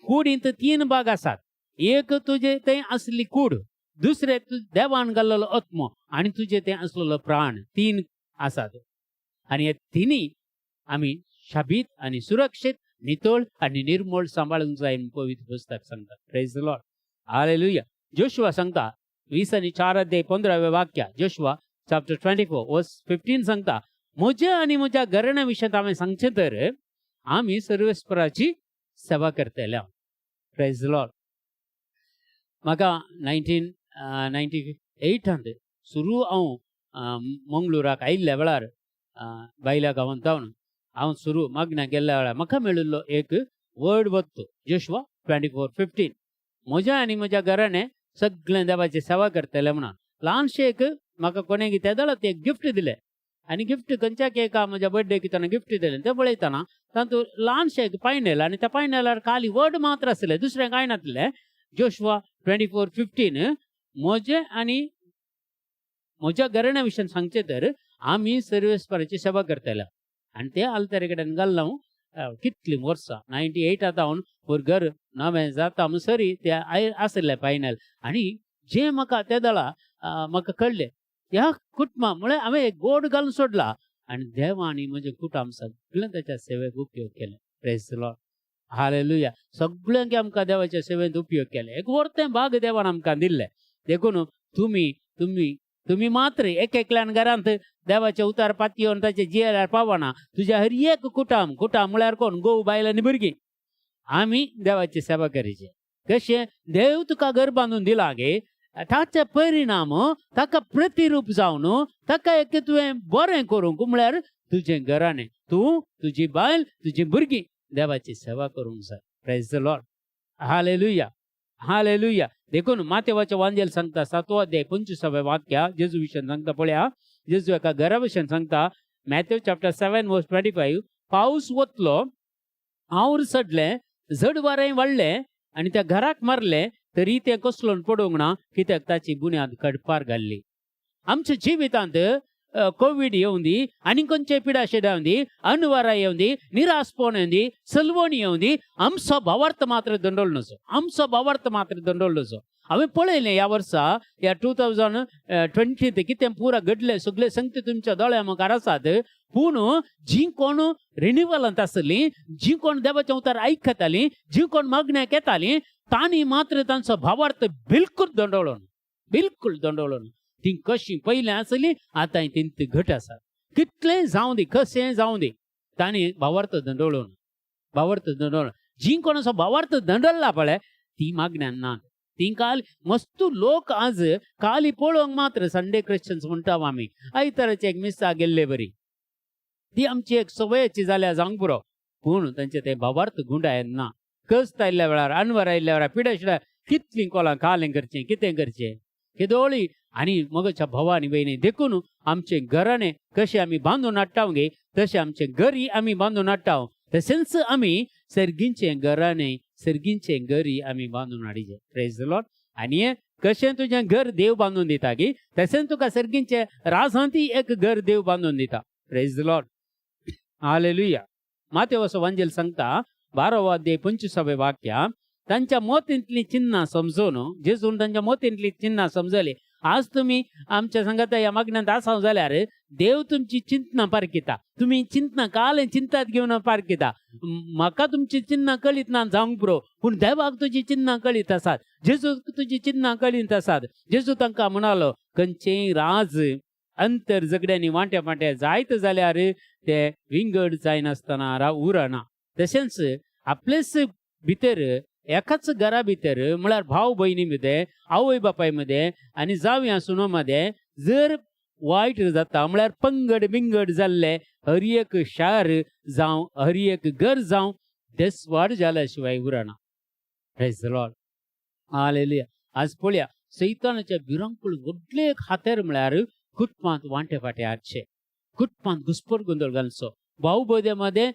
कुडींत 3 भाग आसात. एक तुजे थंय आसली कूड, दुसरे तूं देवान घाल्लेलो आत्मो आनी तुजे थंय आसलेलो प्राण. 3 आसात आनी हे तिनूय आमी शाबीत आनी सुरक्षीत, नितळ आनी निर्मळ सांबाळूंक जाय म्हूण पवित्र पुस्तक सांगता. Praise the Lord, hallelujah. Joshua सांगता 20 आनी 4 अध्याय 15व्या वाक्या, जोशुआ चॅप्टर 24 वर्स 15 सांगता, म्हज्या आनी म्हज्या घराण्या विशयांत हांवें सांगचें तर आमी सर्वेस्पराची सेवा करतले. Praise the Lord. म्हाका 1998 सुरू हांव मंगळुराक आयिल्ल्या वेळार, बायल्या गांवांत जावन हांव सुरू मागण्या गेल्ल्या वेळार म्हाका मेळिल्लो एक वर्ड वत्तो, जोशुआ 24:15, म्हज्या आनी म्हज्या घराणे सगळें देवाची सेवा करतले म्हणून. ल्हानशें एक म्हाका कोणें कितें जाल्यार तें गिफ्ट दिलें आनी गिफ्ट खंयच्या एका म्हज्या बर्थडे कितें गिफ्ट दिलें, तें पळयतना तातूंत ल्हानशें एक पायनेल आनी त्या पायनेलार खाली वर्ड मात्र आसलें, दुसरें कांय नासलें. जोशुआ 24:15, म्हजें आनी म्हज्या घराण्या विशयान सांगचें तर आमी सर्वेस्पराची सेवा करतले. आनी ते आल्तारे कडेन घालना हांव कितलीं वर्सां, 98 आतां हांव घर नवें जाता म्हणसरी ते आसलें पायनेल. आनी जें म्हाका ते दळा म्हाका कळ्ळें ह्या कुटुंबा म्हळ्यार हांवें एक गोड घालून सोडला आनी देवांनी म्हजें कुटुंब सगळें ताच्या सेवेक उपयोग केलें. Praise the Lord, hallelujah. सगळ्यांक आमकां देवाच्या सेवेंत उपयोग केले, एक वर्तें भाग देवान आमकां दिल्लें. देखून तुमी तुमी तुमी मात्र एक एकल्यान घरांत देवाचे उतार पातयेवन ताचे जियेल्यार पावना. तुज्या हर एक कुटाम, कुटाम म्हळ्यार कोण? घोव, बायल आनी भुरगीं. आमी देवाची सेवा करीचे कशें? देव तुका घर बांदून दिला गे, ताचे परिणाम ताका प्रतिरूप जावन ताका एक तुवें बरें करूंक म्हळ्यार तुजें घराणें, तूं, तुजी बायल, तुजी भुरगीं देवाची सेवा करूंक जाय. Praise the Lord, hallelujah, hallelujah. देखून मातेवाचें वांजेल सांगता सातवो अध्याय 25व्या वाक्या, जेजू विशयान सांगता पळया. जेजू एका घरा विशयान सांगता, Matthew chapter 7 verse 25, पावस वतलो, our चडलें, झड वारें वाडलें आनी त्या घराक मारलें, तरी तें कसलोन पडूंक ना, कित्याक ताची बुन्याद कडपार घाल्ली. आमच्या जिवितांत कोवीड येवंदी दी, आनी खंयचे पिडा येवंदी दी, अनवारा येवंदी, निराशपण येवंदी, सलवणी येवंदी, आमचो भावार्थ मात्र दंडोल नजो, आमचो भावार्थ मात्र दंडोल नजो. हांवें पळयलें ह्या वर्सा, ह्या 2020 कितें पुरा घडलें, सगळे संगती तुमच्या दोळ्या मुखार आसात. पूण जी कोण रिनिवलांत आसलीं, जी कोण देवाचें उतर आयकतालीं, जी कोण मागण्याक येतालीं, तांणी मात्र तांचो भावार्थ बिलकुल दंडवलो ना, बिलकुल दंडवलो ना. ती कशी पयलीं आसली आतां ती घट आसा. कितलें जावं दी, कशें जावं दी, तांणी भावार्थ दंडवलो ना, भावार्थ दंडवलो. जी कोण असो भावार्थ दंडल्ला पळय, ती मागण्यान ना. ती काल मस्तू लोक आज काली पळोवंक मात्र संडे क्रिश्चन्स म्हणटा आमी, आयताराचे एक मिसाक गेल्ले बरी, ती आमची एक सवयेची जाल्या जावंक पुरो. पूण तांचे ते भावार्थ गुंडायन ना. कस्त आयिल्ल्या वेळार, अनवर आयिल्ल्या वेळार, पिड्या शिड्या कितलीं कोलां कालें करचें, कितें करचें, केदोळी. आनी मगच्या भावा आनी भयणी, देखून आमचें घराणें कशें आमी बांदून हाडटा गे, तशें आमचें घरी आमी बांदून हाडटा, तशेंच आमी सर्गींचें घराणें, सर्गींचें घरी आमी बांदून हाडिचें. Praise the Lord. आनी कशें तुजें घर देव बांदून दिता गी, तशेंच तुका सर्गींचें राजांती एक घर देव बांदून दिता. Praise the Lord, hallelujah. मातेवाचो वांजेल सांगता 12वो अध्याय 25व्या वाक्या, तांच्या मोतींतली चिन्हां समजून, जेजून तांच्या मोतींतली चिन्हां समजली. आज तुमी आमच्या संगात ह्या मागण्यांत आसा जाल्यार देव तुमची चिंतना पारखिता. तुमी चिंतना काल चिंतात घेवन पारखिता. म्हाका तुमची चिन्हां कळीत ना जावंक पुरो, पूण देवाक तुजी चिन्हां कळीत आसात, जेजू तुजी चिन्हां कळीत आसात. जेजू तांकां म्हणालो, खंयचेय राज अंतर झगड्यांनी वांट्या वांट्या जायत जाल्यार ते विंगड जायनासतना उरना. तशेंच आपलेच भितर, एकाच घरा भितर, म्हळ्यार भाव भयणी मदें, आवय बापाय मदें आनी जावया सुनो मदें जर वायट जाता, म्हळ्यार पंगड बिंगड जाल्ले, हर एक शार जावं, हर एक घर जावं, देसवाड जाल्या शिवाय उरना. Praise the Lord, hallelujah. आज पळया, सैतानाच्या भिरांकूळ व्हडले एक हातेर म्हळ्यार कुटुंबांत वांटे फांटे हाडचे, कुटुंबांत घुसपट गोंदळ घालचो, भाऊ भयणे मदें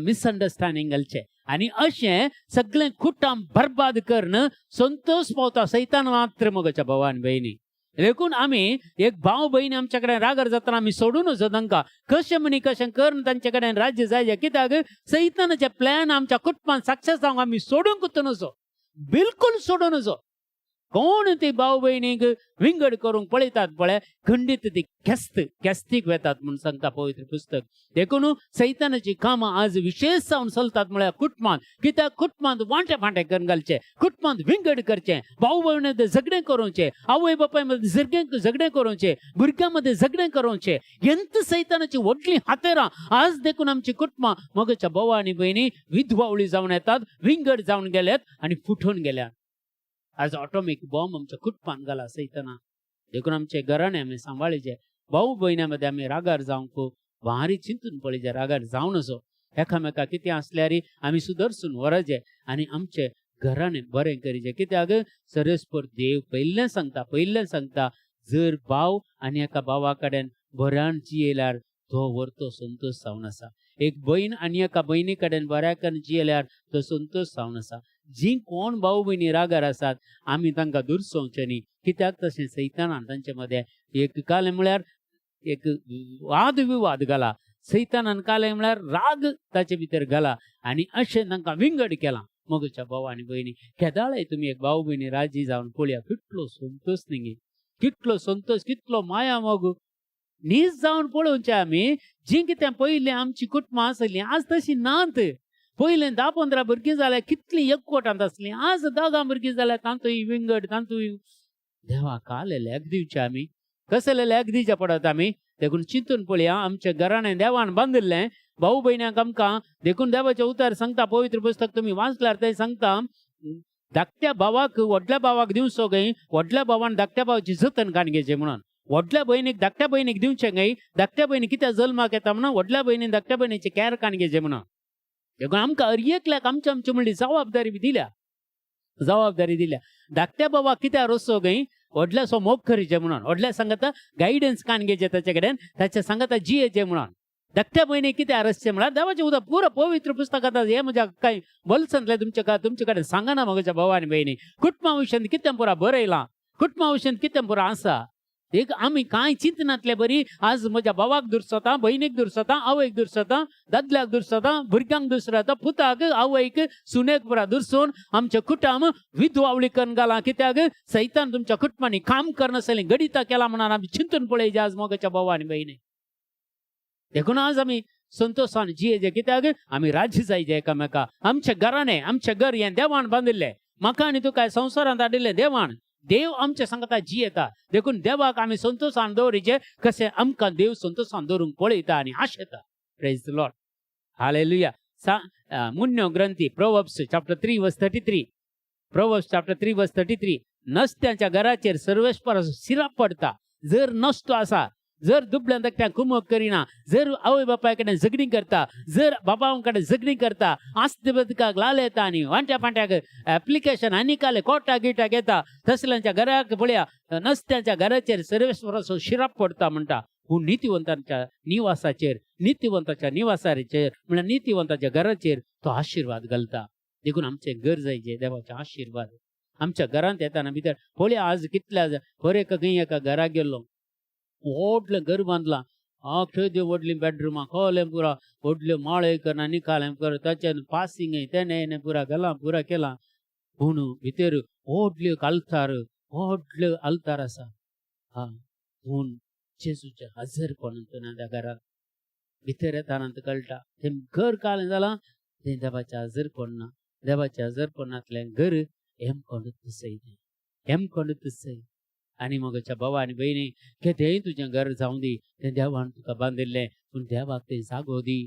मिसअंडरस्टँडींग घालचें आनी अशें सगळें कुटुंब बरबाद करून संतोष पावता सैतान मात्र. मोगाच्या भावा आनी भयणी, देखून आमी एक भाव भयणी आमच्या कडेन रागार जातना आमी सोडून वचो तांकां, कशें म्हणी कशें करून तांचे कडेन राज्य जाय, कित्याक सैतानाचे प्लॅन आमच्या कुटुंबान सक्सेस जावंक आमी सोडूंक नजो, बिलकुल सोडूं नजो. कोण ती भाव भयणीक विंगड करूंक पळयतात पळय, खंडीत ती केस्त केस्तीक वेतात म्हूण सांगता पवित्र पुस्तक. देखून सैतानाची कामां आज विशेष जावन चलतात म्हळ्यार कुटुंबांत. कित्याक कुटुंबांत वांटे फांटे करून घालचे, कुटुंबांत विंगड करचें, भाव भयणी झगडें करोवचें, आवय बापाय मदें झगडें झगडें करोवचें, भुरग्यां मदें झगडें करोवचें. एंत सैतानाची व्हडलीं हातेरां आज. देखून आमची कुटुंबां मोगाच्या भाव आनी भयणी विधवावळी जावन येतात, विंगड जावन गेल्यात आनी फुटून गेल्यात. आज ऑटोमीक बॉम्ब आमच्या कुटुंबान घाला सैताना. देखून आमचे घराणे आमी सांबाळीचे. भाऊ भयण्यां मदें आमी रागार जावंक भारी चिंतून पळयचे, रागार जावन असो एकामेका कितें आसल्यार आमी सुदरसून व्हरचें आनी आमचे घराणे बरें करीचें. कित्याक सरस्पर देव पयल्लें सांगता, पयल्लें सांगता, जर भाव आनी एका भावा कडेन बऱ्यान जियेल्यार तो व्हरतो संतोश जावन आसा. एक भयण आनी एका भयणी कडेन बऱ्या कडेन जियेल्यार तो संतोश जावन आसा. जी कोण भाऊ भयणी रागार आसात आमी तांकां दुरसोवचें न्ही. कित्याक तशें सैतानान तांचे मदें एक कालें म्हळ्यार एक वाद विवाद घाला. सैतानान कालें म्हळ्यार राग ताचे भितर घाला आनी अशें तांकां विंगड केलां. मोगाच्या भाव आनी भयणी, केदाळय तुमी एक भाव भयणी राजी जावन पळया, कितलो संतोश न्ही, कितलो संतोश, कितलो माया मोग. नीज जावन पळोवचें आमी. जीं कितें पयलीं आमची कुटुंबां आसलीं आज तशीं नात. पयलीं 10-15 भुरगीं जाल्यार कितलीं एकवटांत आसलीं, आज 10 भुरगीं जाल्यार तांतूय विंगड, तांतूय. देवा काले लेख दिवचें आमी, कसले लेख दिवचें पडत आमी. देखून चिंतून पळया, आमच्या घराणें देवान बांदिल्लें भाऊ भयण्यांक आमकां. देखून देवाचें उतर सांगता पवित्र पुस्तक तुमी वाचल्यार तें सांगता, धाकट्या भावाक व्हडल्या भावाक दिवचो गाय, व्हडल्या भावान धाकट्या भावाची जतन काडून घेवचें म्हणून. व्हडल्या भयणीक धाकट्या भयणीक दिवचें गाय, धाकट्या भयणी कित्याक जल्माक येता म्हणून व्हडल्या भयणीन धाकट्या भयणीची कॅर काडून घेवचें म्हणून. देखून आमकां हर एकल्याक आमची आमची म्हणली जबाबदारी दिल्या, जबाबदारी दिल्या. धाकट्या बाबाक कित्याक रसो गाय, व्हडल्याचो मोग करीचें म्हणून, व्हडल्या सांगता गायडन्स काडून घेवचें ताचे कडेन, ताच्या सांगता जियेचें म्हणून. धाकट्या भयणी कित्याक रसचें म्हळ्यार देवाचें उदक पुरो पवित्र पुस्तकांत हें म्हज्या कांय बोल्सांतलें तुमच्या तुमचे कडेन सांगना. म्हज्या भाव आनी भयणी, कुटुंबा विशयांत कितें पुरा बरयलां, कुटुंबा विशयांत कितें पुरा आसा. एक आमी कांय चिंतनातले बरी आज म्हज्या भावाक दुरसता, भयणीक दुरसता, आवयक दुरसता, दादल्याक दुरसता, भुरग्यांक दुसरता, पुताक, आवयक, सुनेक पुरा दुरसून आमच्या कुटुंब विधवावळी करून घालां. कित्याक सैतान तुमच्या कुटुंबांनी काम करनासलें गडिता केला म्हणून आमी चिंतून पळयचे आज मोगाच्या भाव आनी भयणी. देखून आज आमी संतोशान जियेचे. कित्याक आमी राजी जायचे एकामेका. आमच्या घराणे, आमचें घर हें देवान बांदिल्लें, म्हाका आनी तुका संवसारांत हाडिल्लें देवान. देव आमच्या सांगता जियेता. देखून देवाक आमी संतोशान दवरीचे, कशें आमकां देव संतोशान दवरूंक पळयता आनी आशेता. Praise the Lord, hallelujah. सा मुन्यो ग्रंथी Proverbs chapter 3 verse 33, Proverbs chapter 3 verse 33. नसत्यांच्या घराचेर सर्वेस्पराचो सिराप पडता. जर नसतो आसा, जर दुबळ्यान धाकट्यां कुमक करिना, जर आवय बापाय कडेन झगडीं करता, जर बाबा कडेन झगडीं करता, आस्ते बदकाक लाल येता आनी वांट्या फांट्याक एप्लिकेशन आनी काले कोटा गिटाक येता, तसल्यांच्या घराक पळया, नसत्यांच्या घराचेर सर्वेस्वराचो शिराप पडता म्हणटा. पूण नितिवंतांच्या निवासाचेर, नितिवंताच्या निवासाचेर म्हळ्यार नितिवंताच्या घराचेर तो आशिर्वाद घालता. देखून आमचें घर जायचें देवाचे आशिर्वाद आमच्या घरांत येताना भितर पळया. आज कितल्या बरे एका खंय एका घरा गेल्लो, व्हडलें घर बांदलां, आख्खे व्हडलीं बेडरुमां, खोलें पुरा व्हडल्यो माळे करना निकालें कर, ताचें पासिंग तेणें पुरा घालां पुरा केलां. पूण भितर व्हडल्यो आल्तार, व्हडल्यो आल्तार आसा. हा, पूण जेजूचें हजरपण ना त्या घरांत. भितर येताना कळटा तें घर कालें जालां, तें देवाचें हजरपण ना. देवाचें हजरपणांतलें घर हेमकोंडूच दिसय, तें हेमकोंडूच दिसय. आनी मोगाच्या भावा आनी भयणी, केदेंय तुजें घर जावं दी, तें देवान तुका बांदिल्लें, पूण देवाक तें जागो दी.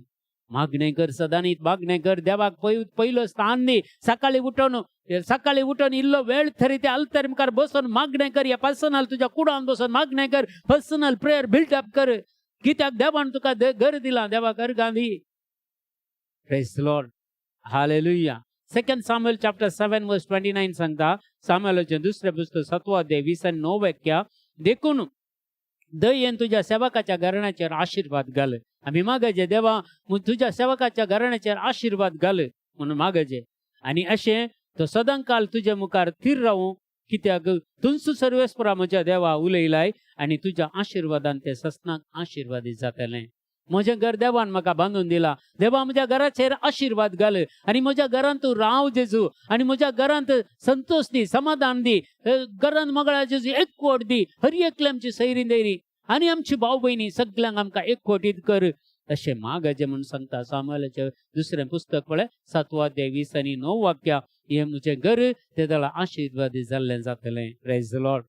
मागणें कर, सदांनीत मागणें कर, देवाक पयलो स्थान दी. सकाळी उठोवन, सकाळी उठोवन इल्लो वेळ तरी ते आल्तार मुखार बसून मागणें कर. या पर्सनल तुज्या कुडान बसून मागणें कर, पर्सनल प्रेयर बिल्डअप कर. कित्याक देवान तुका घर दिलां, देवाक अर्गां दी. Praise Lord, hallelujah. Second Samuel chapter 7 verse 29 सांगता, सामुएलाचें दुसरें पुस्तक 7वो अध्याय 29 वाक्य, देखून दयेन तुज्या सेवकाच्या घराण्याचेर आशिर्वाद घाल. आमी मागचे देवा तुज्या सेवकाच्या घराण्याचेर आशिर्वाद घाल म्हणून मागचे. आनी अशें तो सदांकाल तुज्या मुखार थीर रावूं. कित्याक तुंच सर्वेस्परा म्हज्या देवा उलयलाय आनी तुज्या आशिर्वादान ते ससनाक आशिर्वादीत जातलें. म्हजें घर देवान म्हाका बांदून दिलां. देवा म्हज्या घराचेर आशिर्वाद घाल आनी म्हज्या घरांत तूं राव जेजू, आनी म्हज्या घरांत संतोश दी, समाधान दी, घरांत मगळा जेजू एकवट दी, हर एकले आमची सैरी दैरी आनी आमची भाव भयणी सगल्यांक आमकां एकवटीत कर अशें मागाचें म्हूण सांगता. सामुएलाचें दुसरें पुस्तक पळय 7 अध्याय 20 आनी 9 वाक्या, हें म्हजें घर ते जाल्यार आशिर्वाद जाल्लें जातलें. Praise the Lord.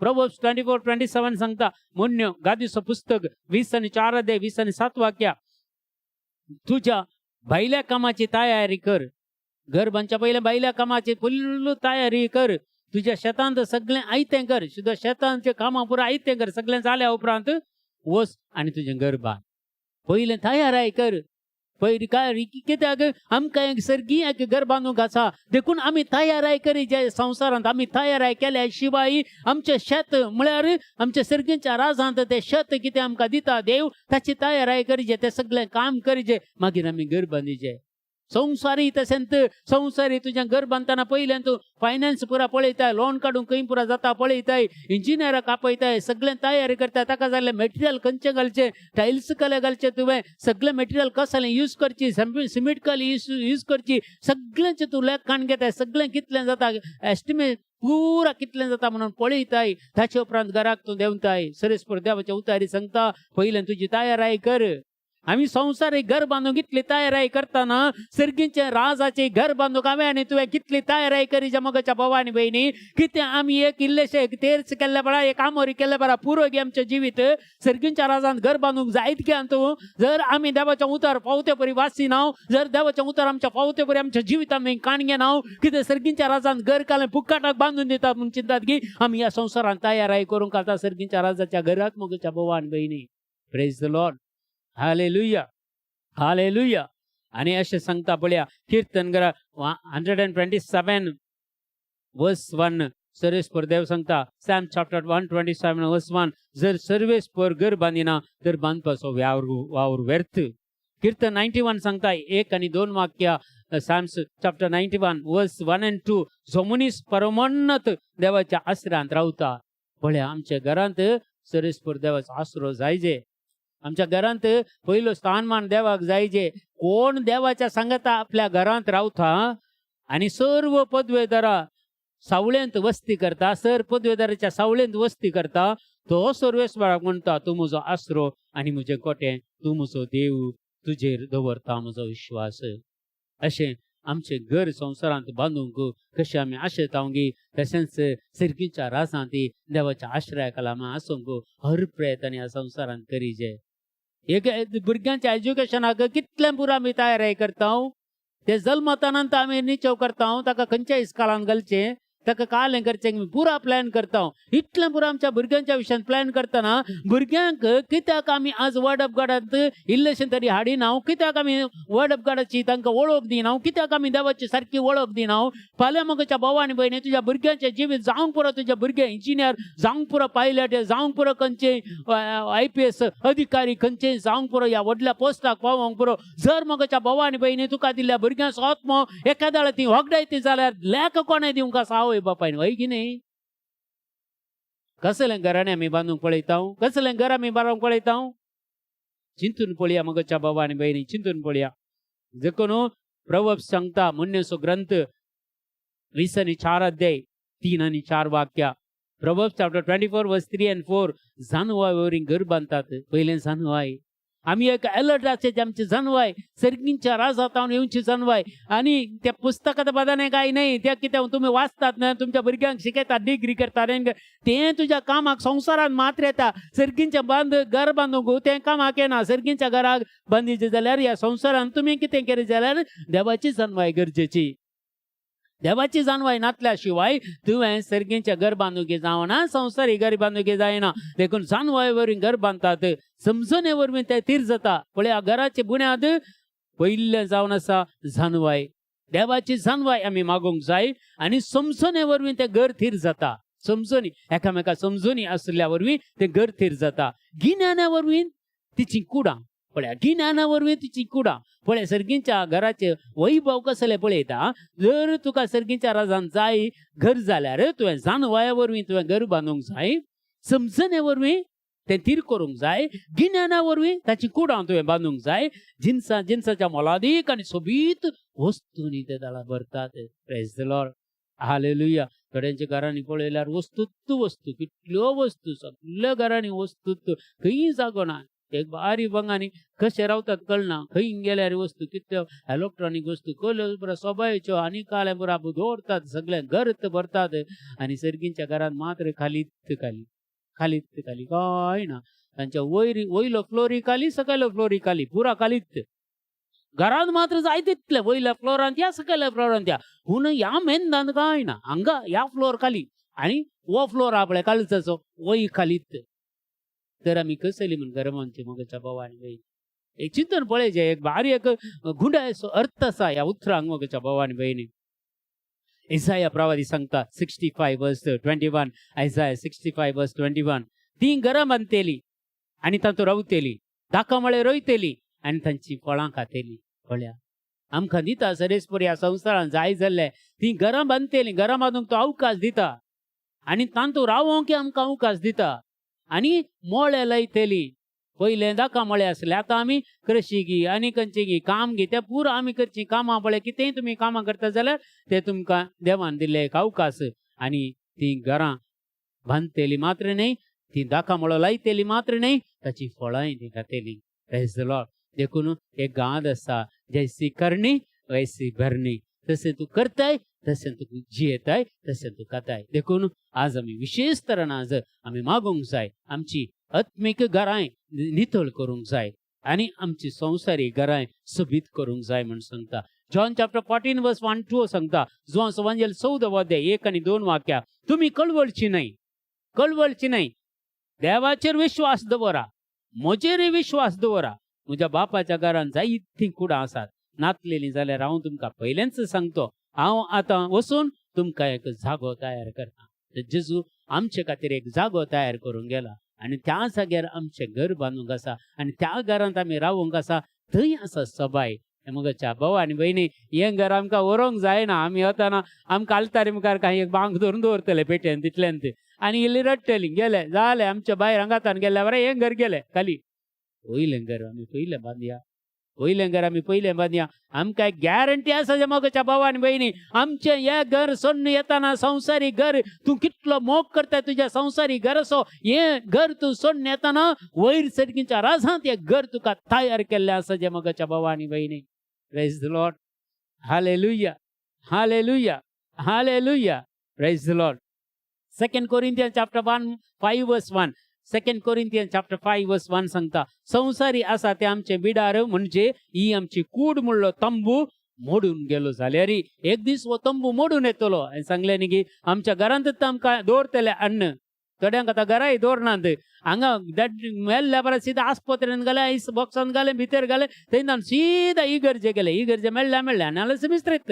Proverbs 24:27 सांगता, म्हण्यो गादीचो पुस्तक 20 आनी 4 अध्याय 20 आनी 7 वाक्या, तुज्या भायल्या कामाची तयारी कर. घर बांदच्या पयलें भायल्या कामाची फुल्ल तयारी कर. तुज्या शेतांत सगळें आयतें कर, तुज्या शेतांचें कामां पुरा आयतें कर. सगळें जाल्या उपरांत वच आनी तुजें घर बांद. पयलें तयाराय कर. पयलीं काय कित्याक आमकां एक सर्गीय एक घर बांदूंक आसा, देखून आमी तयाराय करी. जे संवसारांत आमी तयाराय केल्या शिवाय आमचें शेत म्हळ्यार आमच्या सर्गीच्या राजांत तें शेत कितें आमकां दिता देव, ताची तयाराय करीचे, तें सगळें काम करीचे, मागीर आमी घर बांदीचे. संवसारी तशेंच संवसारी तुजें घर बांदतना पयलें तूं फायनान्स पुरा पळयताय, लोन काडूंक खंय पुरा जाता पळयताय, इंजिनियराक आपयताय, सगळें तयारी करता. ताका जाल्लें मटेरियल खंयचें घालचें, टायल्स कसलें घालचें, तुवें सगळें मटेरियल कसलें यूज करची, सिमेंट कसली यूज करची, सगळ्यांचें तूं लेखान घेताय, सगळें कितलें जाता एस्टिमेट पुरा कितलें जाता म्हणून पळयताय. ताचे उपरांत घराक तूं देंवताय. सरेस्पर देवाच्या उतारी सांगता, पयलें तुजी तयाराय कर. आमी संवसारीक घर बांदूंक कितली तयाराय करतना सर्गीचे राजाचे घर बांदूंक हांवें आनी तुवें कितली तयाराय करी मोगाच्या भावा आनी भयणी. कितें आमी एक इल्लेशें एक तेर्स केल्ले बरा, एक आमोरी केल्ले बरा पुरो गे आमचें जिवीत सर्गीच्या राजान घर बांदूंक जायत गे तूं. जर आमी देवाच्या उतार फावते परी वाचिना, जर देवाच्या उतार आमच्या फावते परी आमच्या जिवितांत काण घेना, कितें सर्गीच्या राजान घर कालें फुक्काटाक बांदून दितात म्हूण चिंतात की आमी ह्या संवसारांत तयाराय करूंक आतां सर्गीच्या राजाच्या घराक मोगाच्या भावा आनी भयणी. Praise the Lord. Hallelujah, hallelujah. आणि अशें सांगता पळया किर्तन घरा 127 verse 1, सर्वेस्पर देव सांगता, Psalm chapter 127 verse 1, जर सर्वेस्पर घर बांदिना तर बांदपाचो वावर वावर व्यर्थ. कीर्तन 91 सांगता 1 आणि 2 वाक्य, Psalms chapter 91 verse 1 and 2, जो मनीस परमोन्नत देवाच्या आसऱ्यांत रावता. पळया आमच्या घरांत सर्वेस्पर देवाचो आसरो जायजे. आमच्या घरांत पयलो स्थानमान देवाक जायजे. कोण देवाच्या सांगता आपल्या घरांत रावता आणि सर्व पदवेदारा सावळेंत वस्ती करता, सर पदवेदाराच्या सावळेंत वस्ती करता, तो सर्वेस्पराक म्हणटा, तूं म्हजो आसरो आनी म्हजें कोटें, तूं म्हजो देव, तुजेर दवरता म्हजो विश्वास. अशें आमचें घर संवसारांत बांदूंक कशें आमी आशेता गी, तशेंच सर्गीच्या राजांत देवाच्या आश्रया खाला आमी आसूंक हर प्रयत्न ह्या संवसारांत करीजे. एक भुरग्यांच्या एज्युकेशनाक कितलें पुरो आमी तयारी करता. ते जल्मतानंतर आमी निचेव करता, ताका खंयच्या इस्कालान घालचें, ताका कालें करचें, पुरा प्लॅन करता. इतलें पुरो आमच्या भुरग्यांच्या विशयान प्लॅन करतना भुरग्यांक कित्याक आमी आज वर्ड ऑफ गॉडांत इल्लेशें तरी हाडिना? कित्याक आमी वर्ड ऑफ गॉडाची तांकां वळख दिना? कित्याक आमी देवाची सारकी वळख दिना? फाल्यां मोगाच्या भावा आनी भयणी, तुज्या भुरग्यांचें जिवीत जावंक पुरो, तुज्या भुरगे इंजिनियर जावंक पुरो, पायलट जावंक पुरो, खंयचे IPS अधिकारी खंयचे जावंक पुरो, ह्या व्हडल्या पोस्टाक पावोंक पुरो. जर मोगाच्या भावा आनी भयणी, तुका दिल्ल्या भुरग्यांचो आत्मो एखाद्या ती होगडायती जाल्यार लेख कोणें दिवंक आसा आवय बापायन, हय की न्ही? कसलें घराणें आमी बांदूंक पळयता? कसलें घर आमी बांदूंक पळयता? चिंतून पळया मोगाच्या भावा आनी भयणी, चिंतून पळया. देखून प्रभव सांगता, म्हणण्याचो ग्रंथ 20 आनी 4 अध्याय 3 आनी 4 वाक्या, Proverbs chapter 24 verse 3 and 4, जानवाय वरी घर बांदतात. पयलें जानवाय आमी एक अलर्ट आसचे. आमची जानवाय सर्गींच्या राजांत येवची जानवाय. आनी त्या पुस्तकात बदाने काय नाही, त्या कितें तुमी वाचतात ना, तुमच्या भुरग्यांक शिकयतात, डिग्री करतात, तें तुज्या कामाक संवसारांत मात्र येता. सर्गींच्या बांद घर बांदूंक तें कामाक येना. सर्गींच्या घराक बांदिचें जाल्यार ह्या संवसारांत तुमी कितें केलें जाल्यार देवाची जानवाय गरजेची. देवाची जानवाय नातल्या शिवाय तुवें सर्गींच्या घर बांदूंक जावना, संवसारी घर बांदूंक जायना. देखून जानवाय वरवीं घर बांदतात, समजणे वरवीं ते थीर जाता. पळया घराची बुन्याद पयल्लें जावन आसा जानवाय. देवाची जानवाय आमी मागूंक जाय आनी समजणे वरवीं तें घर थीर जाता. समजणी, एकामेका समजणी आसल्या वरवीं तें घर थीर जाता. गिन्याना वरवीं तिची कुडां पळया, गिन्याना वरवीं तिची कुडां पळय. सर्गींच्या घराचे वैभव कसले पळयता. जर तुका सर्गींच्या राजान जाय घर जाल्यार तुवें जानवाया वरवीं तुवें घर बांदूंक जाय, समजणे वरवीं. तें थीर करूंक जाय. गिन्याना वरवीं ताची कुडां तुवें बांदूंक जाय. जिनसा जिनसाच्या मोलादीक आनी सोबीत वस्तूंनी ते दाळां भरतात. Praise the Lord, hallelujah. थोड्यांच्या घरांनी पळयल्यार वस्तूच वस्तू, कितल्यो वस्तू, सगल्या घरांनी वस्तूच, खंय जागो ना. एक बारीक बंगांनी कशें रावतात कळना, खंय गेल्यार वस्तू कितल्यो इलेक्ट्रॉनीक वस्तू कल्यो पुरा सोबायच्यो आनी काले पुरा दवरतात, सगळें गर्त भरतात. आनी सर्गींच्या घरांत मात्र खालीत खाली खालीत खाली, कांय ना. तांच्या वयर वयलो फ्लोरी खाली, सकयलो फ्लोरी खाली, पुरा खालीत. घरांत मात्र जाय तितले, वयल्या फ्लोरांत या सकयल्या फ्लोरांत या, पूण ह्या मेंदांत कांय ना. हांगा ह्या फ्लोर खाली आनी हो फ्लोर आपल्या खालचाचो वय खालीत. तर आमी कसली म्हण घरां बांदची मोगाच्या भावा आनी भयणी? एक चिंतन पळयचें, एक बारीक एक गुंडायचो अर्थ आसा ह्या उतरांक मोगाच्या भावा आनी भयणी. इसाया प्रवादी सांगता 65 verse 21, Isaiah 65 verse 21, ती घरां बांदतेली आनी तातूंत रावतेली, दाकामळे रोयतेली आनी तांची फळां खातेली. पळया आमकां दिता सरेस्पर ह्या संवसारांत जाय जाल्ले. ती घरां बांदतेली, घरां बांदूंक तो अवकाश दिता आनी तातूंत रावोंक आमकां अवकाश दिता. आनी मोळे लायतेली, पयलें दाका मळे आसले, आतां आमी कृशी गी आनी खंयची गी काम गी, तें पुरो आमी करची कामां. पळय कितेंय तुमी कामां करता जाल्यार ते तुमकां देवान दिल्ले एक अवकाश. आनी ती घरां बांदतेली मात्र न्हय, ती दाका मळो लायतेली मात्र न्हय, ताची फळांय ती खातेली. Praise the Lord. देखून एक गाद आसा, जैसी करणी वैसी भरणी. तशें तूं करताय तशें तूं जियेताय, तशें तूं खाताय. देखून आज आमी विशेष तरान आज आमी मागूंक जाय, आमची आत्मीक घरांय नितळ करूंक जाय आनी आमची संवसारीक घरांय सोबीत करूंक जाय म्हूण सांगता. John chapter 14 verse 1-2 सांगता, जुवां सुवांजेल 14 अध्याय 1 आनी 2 वाक्या, तुमी कळवळची न्हय, कळवळची न्हय, देवाचेर विश्वास दवरा, म्हजेरय विश्वास दवरा. म्हज्या बापाच्या घरान जायतीं कुडां आसात. नातलेलीं जाल्यार हांव तुमकां पयलेंच सांगतो, हांव आतां वचून तुमकां एक जागो तयार करता. तर जेजू आमचे खातीर एक जागो तयार करूंक गेला आनी त्या जाग्यार आमचें घर बांदूंक आसा आनी त्या घरांत आमी रावूंक आसा. थंय आसा सबाय. मोगाच्या भाव आनी भयणी, हें घर आमकां व्हरूंक जायना. आमी वतना आमकां आल्तारी मुखार कांय एक बांक धरून दवरतले पेटेन तितल्यान आनी इल्ली रडटली, गेले जालें. आमच्या भायर हांगातान गेल्या बरें हें घर गेलें खाली. वयलें घर आमी पयलें बांदया, वयलें घर आमी पयलें बांदया. आमकां एक गॅरंटी आसा जे मोगाच्या भाव आनी भयणी, आमचें हें घर सोडून येताना संवसारी घर, तूं कितलो मोग करता तुज्या संवसारी घराचो, हें घर तूं सोडून येताना वयर सर्गीच्या राजांत हें घर तुका तयार केल्लें आसा जे मोगाच्या भाव आनी भयणी. Praise the Lord, hallelujah, hallelujah, hallelujah. Praise the Lord. Second Corinthian chapter 1 5 verse 1, Second Corinthian chapter 5 verse 1 सांगता, संवसारी आसा ते आमचे बिडार, म्हणजे ही आमची कूड म्हणलो तंबू मोडून गेलो जाल्यार, एक दीस हो तंबू मोडून येतलो. हांवें सांगलें न्ही की आमच्या घरांतच आमकां दवरतले अन्न. थोड्यांक आतां घराय दवरनात, हांगा मेल्ल्या परत सीधा आस्पत्रेन घाले, आयस बॉक्सान घाले, भितर घाले, थंयच्यान सीधा इगर्जे गेले. इगर्जे मेळ्ळ्या मेळ्ळ्या, नाल्यार सिमिस्त्रीत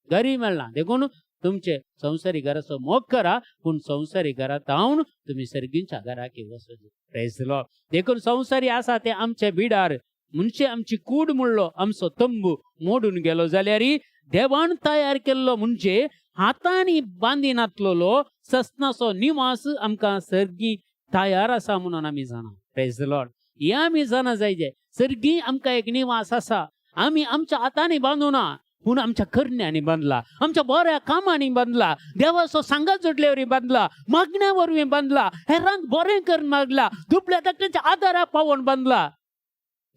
घरी मेळना. देखून तुमचे संवसारी घराचो मोग करा, पूण संवसारी घरात जावन तुमी सर्गींच्या घराक वचूं. Praise the Lord. देखून संवसारी आसा ते आमचे बिडार, म्हणजे आमची कूड म्हणलो आमचो तंबू मोडून गेलो जाल्यार, देवान तयार केल्लो म्हणजे हातांनी बांदिनातलेलो सस्नाचो निवास आमकां सर्गी तयार आसा म्हणून आमी जाणा. Praise the Lord. हे आमी जाणा जायजे, सर्गी आमकां एक निवास आसा. आमी आमच्या हातांनी बांदूना, पूण आमच्या करण्यांनी बांदला, आमच्या बऱ्या कामांनी बांदला, देवाचो सांगात जोडल्यावरी बांदला, मागण्या वरवीं बांदला, हेरांक बरें करून मागला, दुबळ्या धाकट्यांच्या आदाराक पावोवन बांदला,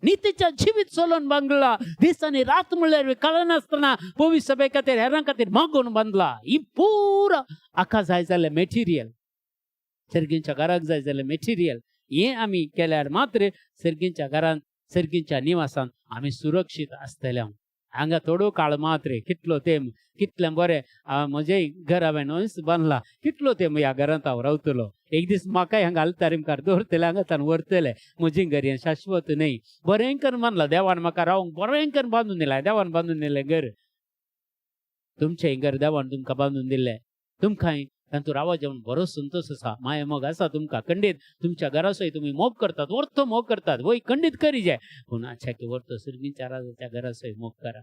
नितीच्या जिवीत चलोवन बांदला, दीस आनी रात म्हणल्यार कळनासतना पवित्र सभे खातीर हेरां खातीर मागून बांदला. ही पुरा हाका जाय जाल्लें मेटिरियल, सर्गींच्या घराक जाय जाल्लें मेटिरियल. हें आमी केल्यार मात्र सर्गींच्या घरांत, सर्गींच्या निवासांत आमी सुरक्षीत आसतले. हांगा थोडो काळ मात्र, कितलो तेंप, कितलें बरें म्हजें घर हांवें न्हूच बांदलां, कितलो तेंप ह्या घरांत हांव रावतलो? एक दीस म्हाकाय हांगा आल्तारी मुखार दवरतले, हांगा व्हरतले. म्हजें घर हें शाश्वत न्हय. बरें करून बांदलां देवान, म्हाका रावंक बरें करून बांदून दिलां देवान, बांदून दिलें घर. तुमचें घर देवान तुमकां बांदून दिल्लें, तुमकांय तातूंत रावत जेवण बरो संतोश आसा, माया मोग आसा तुमकां खंडीत. तुमच्या घराचोय तुमी मोग करतात, वर्तो मोग करतात, वय खंडीत करीजे, पूण अच्छा की वर्तो सर्गींच्या राजाच्या घराचोय मोग करा.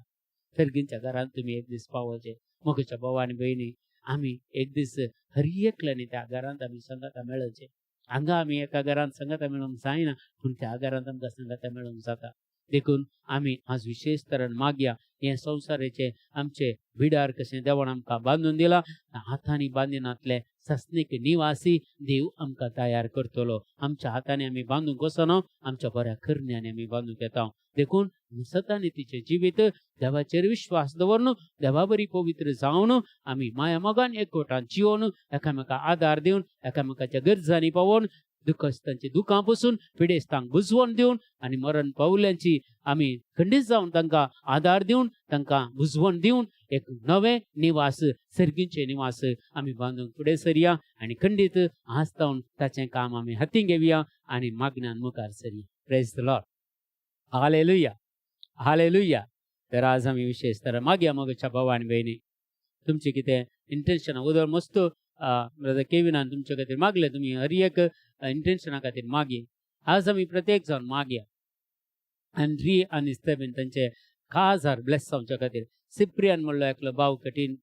सर्गींच्या घरांत तुमी एक दीस पावोचे. मोगाच्या भाव आनी भयणी, आमी एक दीस हर एकल्यानी त्या घरांत आमी सांगाता मेळचे. हांगा आमी एका घरांत सांगाता मेळोंक जायना, पूण त्या घरांत आमकां सांगाता मेळोंक जाता. देखून आमी आज विशेश तरान मागया, हें संवसाराचें आमचें बिडार कशें देवान आमकां बांदून दिलां, हातांनी बांदिनातले सस्नीक निवासी देव आमकां तयार करतलो. आमच्या हातांनी आमी बांदूंक वचना, आमच्या बऱ्या करण्यांनी आमी बांदूंक येता. देखून सतानी तिचें जिवीत देवाचेर विश्वास दवरून, देवा बरी पवित्र जावन, आमी माया मोगान एकवटान जिवन, एकामेका आदार दिवन, एकामेकाच्या गरजांनी पावोवन, दुखस्तांची दुखां पसून पिडेस्तांक बुजवण दिवन, आनी मरण पावल्यांची आमी खंडीत जावन तांकां आदार दिवन, तांकां बुजवण दिवन एक नवें निवास, सर्गीचें निवास आमी बांदूंक फुडें सरया आनी खंडीत आसतावन ताचें काम आमी हातीं घेवया आनी मागण्यान मुखार सरया. Praise the Lord. Hallelujah, hallelujah. तर आज आमी विशेष तर मागया मोगाच्या भाव आनी भयणी, तुमचें कितें इंटेन्शनां उदळ मस्त ब्रदर केविनान तुमचे खातीर मागलें, तुमी हर एक इंटेन्शना खातीर मागया. आज आमी प्रत्येक जावन मागया आंड्री आनी स्तेबीन तांचे काजार ब्लेस जावच्या खातीर. सिप्रियान म्हणलो एकलो भाव कठीण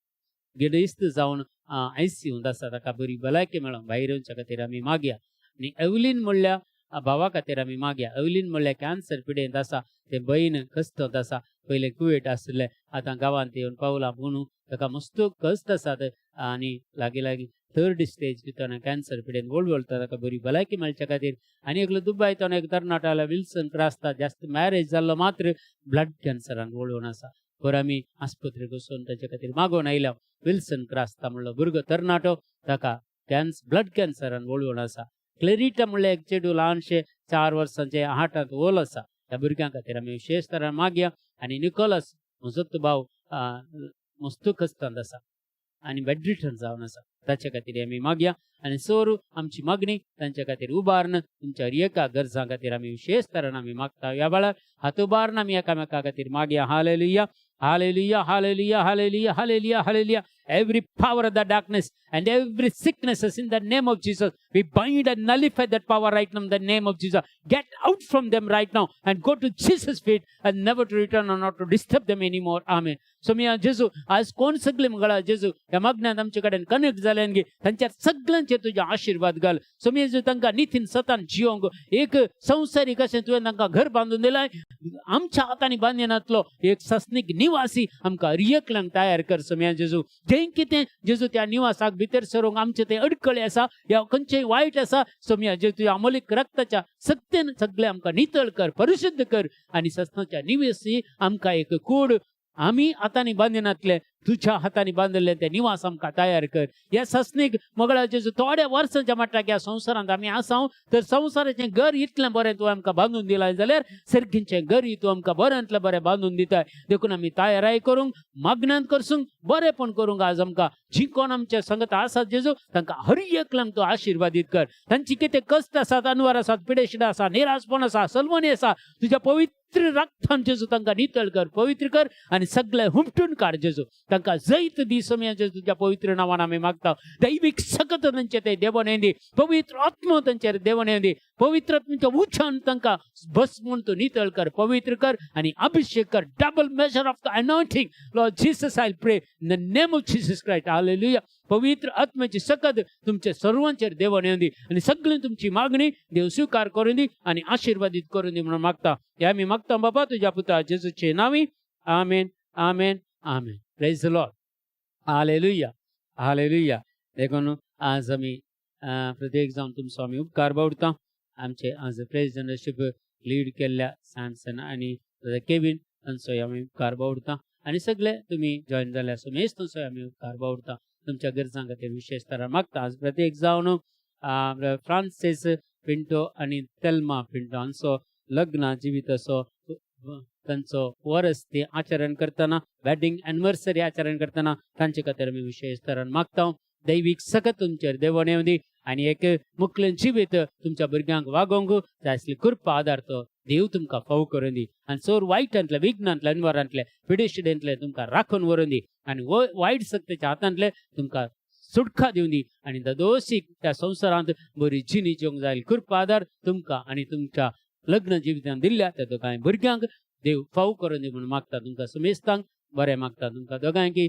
गिरेस्त जावन आयसीयूंत आसा, ताका बरी भलायकी मेळोंक भायर येवच्या खातीर आमी मागया. आनी एवलीन म्हणल्या भावा खातीर आमी मागया. एवलीन म्हणल्यार कॅन्सर पिडेंत आसा, तें बहीण कश्टांत आसा, पयलें कुवेट आशिल्लें, आतां गांवांत येवन पावलां, पूण ताका मस्त कश्ट आसात आनी लागीं लागीं थर्ड स्टेज भितर कॅन्सर पिडेन वळवळटा, ताका बरी भलायकी मेळच्या खातीर. आनी एकलो दुबाय तो एक तरणाटो आयला विल्सन क्रास्ता, जास्त मॅरेज जाल्लो मात्र ब्लड कॅन्सरान वळोवन आसा. बरें आमी आस्पत्रेक वचून ताचे खातीर मागोवन आयल्या. विल्सन क्रास्ता म्हणलो भुरगो तरणाटो, ताका ब्लड कॅन्सरान वळोवन आसा. क्लेरिटा म्हणल्यार एक चेडूं ल्हानशें 4 वर्सांचें आठांत ओल आसा, ह्या भुरग्यां खातीर आमी विशेश तरान मागया. आनी निकोलस म्हजो भाव मस्त कश्टांत आसा आनी बेडरिटन जावन आसा, ताचे खातीर आमी मागया. आनी सोरू आमची मागणी तांच्या खातीर उबारून तुमच्या एका गरजां खातीर आमी विशेष तरान आमी मागता. ह्या वेळार हात उबारून आमी एकामेका खातीर मागया. Hallelujah, hallelujah, hallelujah, hallelujah, hallelujah, hallelujah. Every power of the darkness and every sicknesses in the name of Jesus, we bind and nullify that power right now in the name of Jesus. Get out from them right now and go to Jesus' feet and never to return or not to disturb them anymore. Amen. सोमिया जेजू, आज कोण सगळे मंगळा जेजू ह्या मागण्यांत आमचे कडेन connect जाल्यान गे, तांच्या सगळ्यांचे तुजे आशिर्वाद घाल. सोमिया जेजू, तांकां नितीन सतान जिवंक एक संवसारीक अशें तुवें तांकां घर बांदून दिलाय, आमच्या हातांनी बांदिनातलो एक सस्नीक निवासी आमकां रियकल्यांक तयार कर. सोमिया जेजू, जें कितें जेजू त्या निवासाक भितर सरूंक आमचे ते अडकळे आसा या खंयचेय वायट आसा, सोमिया जेजू तुज्या अमोलीक रक्ताच्या सक्तेन सगळें आमकां नितळ कर, परिशुद्ध कर आनी सस्नाच्या निवासी आमकां एक कूड आमी हातांनी बांदिनातले तुज्या हातांनी बांदिल्ले ते निवास आमकां तयार कर. ह्या सस्नीक मंगळाचे थोड्या वर्सांच्या मट्टाक ह्या संवसारांत आमी आसा, तर संवसाराचें घर इतलें बरें तूं आमकां बांदून दिलां जाल्यार सर्गींचें घरय तूं आमकां बऱ्यांतलें बरें बांदून दिताय. देखून आमी तयाराय करूंक, मागण्यांत करसूंक, बरेंपण करूंक आज आमकां जी कोण आमच्या संगत आसात जेजू, तांकां हर एकल्यांक तूं आशिर्वादीत कर. तांची कितें कश्ट आसात, अनवर आसात, पिडेशिडां आसा, निराशपण आसा, सलमणी आसा, तुज्या पवित्र रक्तान जेजू तांकां नितळ कर, पवित्र कर आनी सगळें हुमटून काड जेजू. तांकां जैत दी सोम्या जेजू, तुज्या पवित्र नांवान आमी मागता. दैवीक सकत तांचे ते देवण येंदी, पवित्र आत्मो तांचेर देवण येंदी, पवित्र आत्म्याच्या उच्चान तांकां बस म्हूण तूं नितळ कर, पवित्र कर आनी अभिषेक कर. Double measure of the anointing, Lord Jesus, I pray in the name of Jesus Christ. Hallelujah. पवित्र आत्म्याची सकत तुमचे सर्वांचेर देवण येवंदी आनी सगळी तुमची मागणी देव स्विकार करून दी आनी आशिर्वादीत करून दी म्हणून मागता. हे आमी मागता बाबा तुज्या पुता जेजूचे नांवी. आमेन, आमेन, आमेन. Praise the Lord. Hallelujah, hallelujah. देखून आज आमी प्रत्येक जावन तुमचो आमी उपकार बावडता. आमचे आज प्रेसिडेंटशीप लीड केल्ल्या सॅमसन आनी केवीन तांचोय आमी उपकार बावडता आनी सगळे तुमी जॉयन जाल्या सुमेश तुमचोय आमी उपकार बावडता. तुमच्या गरजां खातीर विशेष तरा मागता. आज प्रत्येक जावन फ्रांसीस पिंटो आनी तेल्मा पिंटो हांचो लग्न जिविताचो तांचो वरस ते आचरण करतना, वेडिंग एनिवर्सरी आचरण करतना तांचे खातीर आमी विशेष तरान मागता. दैवीक सकत तुमचेर देवण येवंदी आनी एक मुकलें जिवीत तुमच्या भुरग्यांक वागोवंक जाय आसली कृपा आदार तो देव तुमकां फाव करून दी आनी चोर वायटांतले, विघ्नांतले, अनवरांतले, पिडेशिडेंतले तुमकां राखून व्हरून दी आनी वायट सक्तेच्या हातांतले तुमकां सुटका दिवन दी आनी ददोशीक त्या संवसारांत बरी जिणी जिवंक जाय कृपा आदार तुमकां आनी तुमच्या लग्न जिवितांत दिल्ल्या त्या दोगांय भुरग्यांक देव फाव करून दी म्हणून मागता. तुमकां सुमेस्तांक बरें मागता. तुमकां दोगांयकी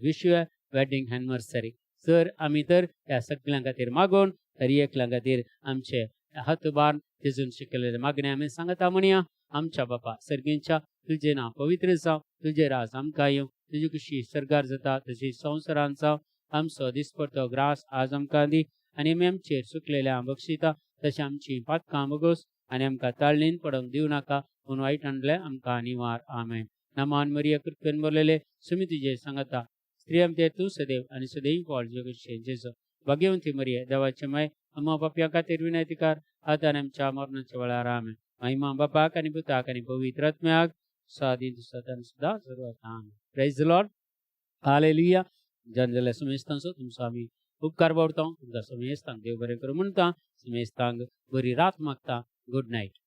विश वेडिंग एनिवर्सरी. सर आमी तर ह्या सगळ्यां खातीर मागोवन तरी एकल्या खातीर आमचे हात बार तेजून शिकलेले मागणे आमी सांगता म्हणया. आमच्या बापा सर्गींच्या, तुजें नांव पवित्र जावं, तुजें राज आमकां येवं, तुजी खुशी सर्गार जाता तशी संवसारांत जावं. आमचो दिसपडतो ग्रास आज आमकां दी आनी आमी आमचेर चुकलेल्या बक्षिता तशें आमची पातकां बगोस आनी आमकां ताळणीन पडोवंक दिवं नाका, पूण वायट आणले आमकां निवार. आमेन. नमान मरिया, कृपेन भरलेले, सुमी तुजे सांगता. स्त्रियां भितर तूं सदैव आनी सदैव फळ जगशे जेजो. भाग्यवंती मरिया, देवाचे माय, अम्मा पापयां खातीर विनंती कर, आतां आनी आमच्या मरणाच्या वेळार. आमेन. महिमा बापाक आनी पुताक आनी पवित्र आत्म्याक, सादी सदां सुद्दां जरूर. आमेन. Praise Lord, hallelujah. जाण जाल्यार समेस्तांचो तुमचो आमी उपकार बावडता. तुमकां समेस्तांक देव बरें करूं म्हणटा. समेस्तांक बरी रात मागता. Good night.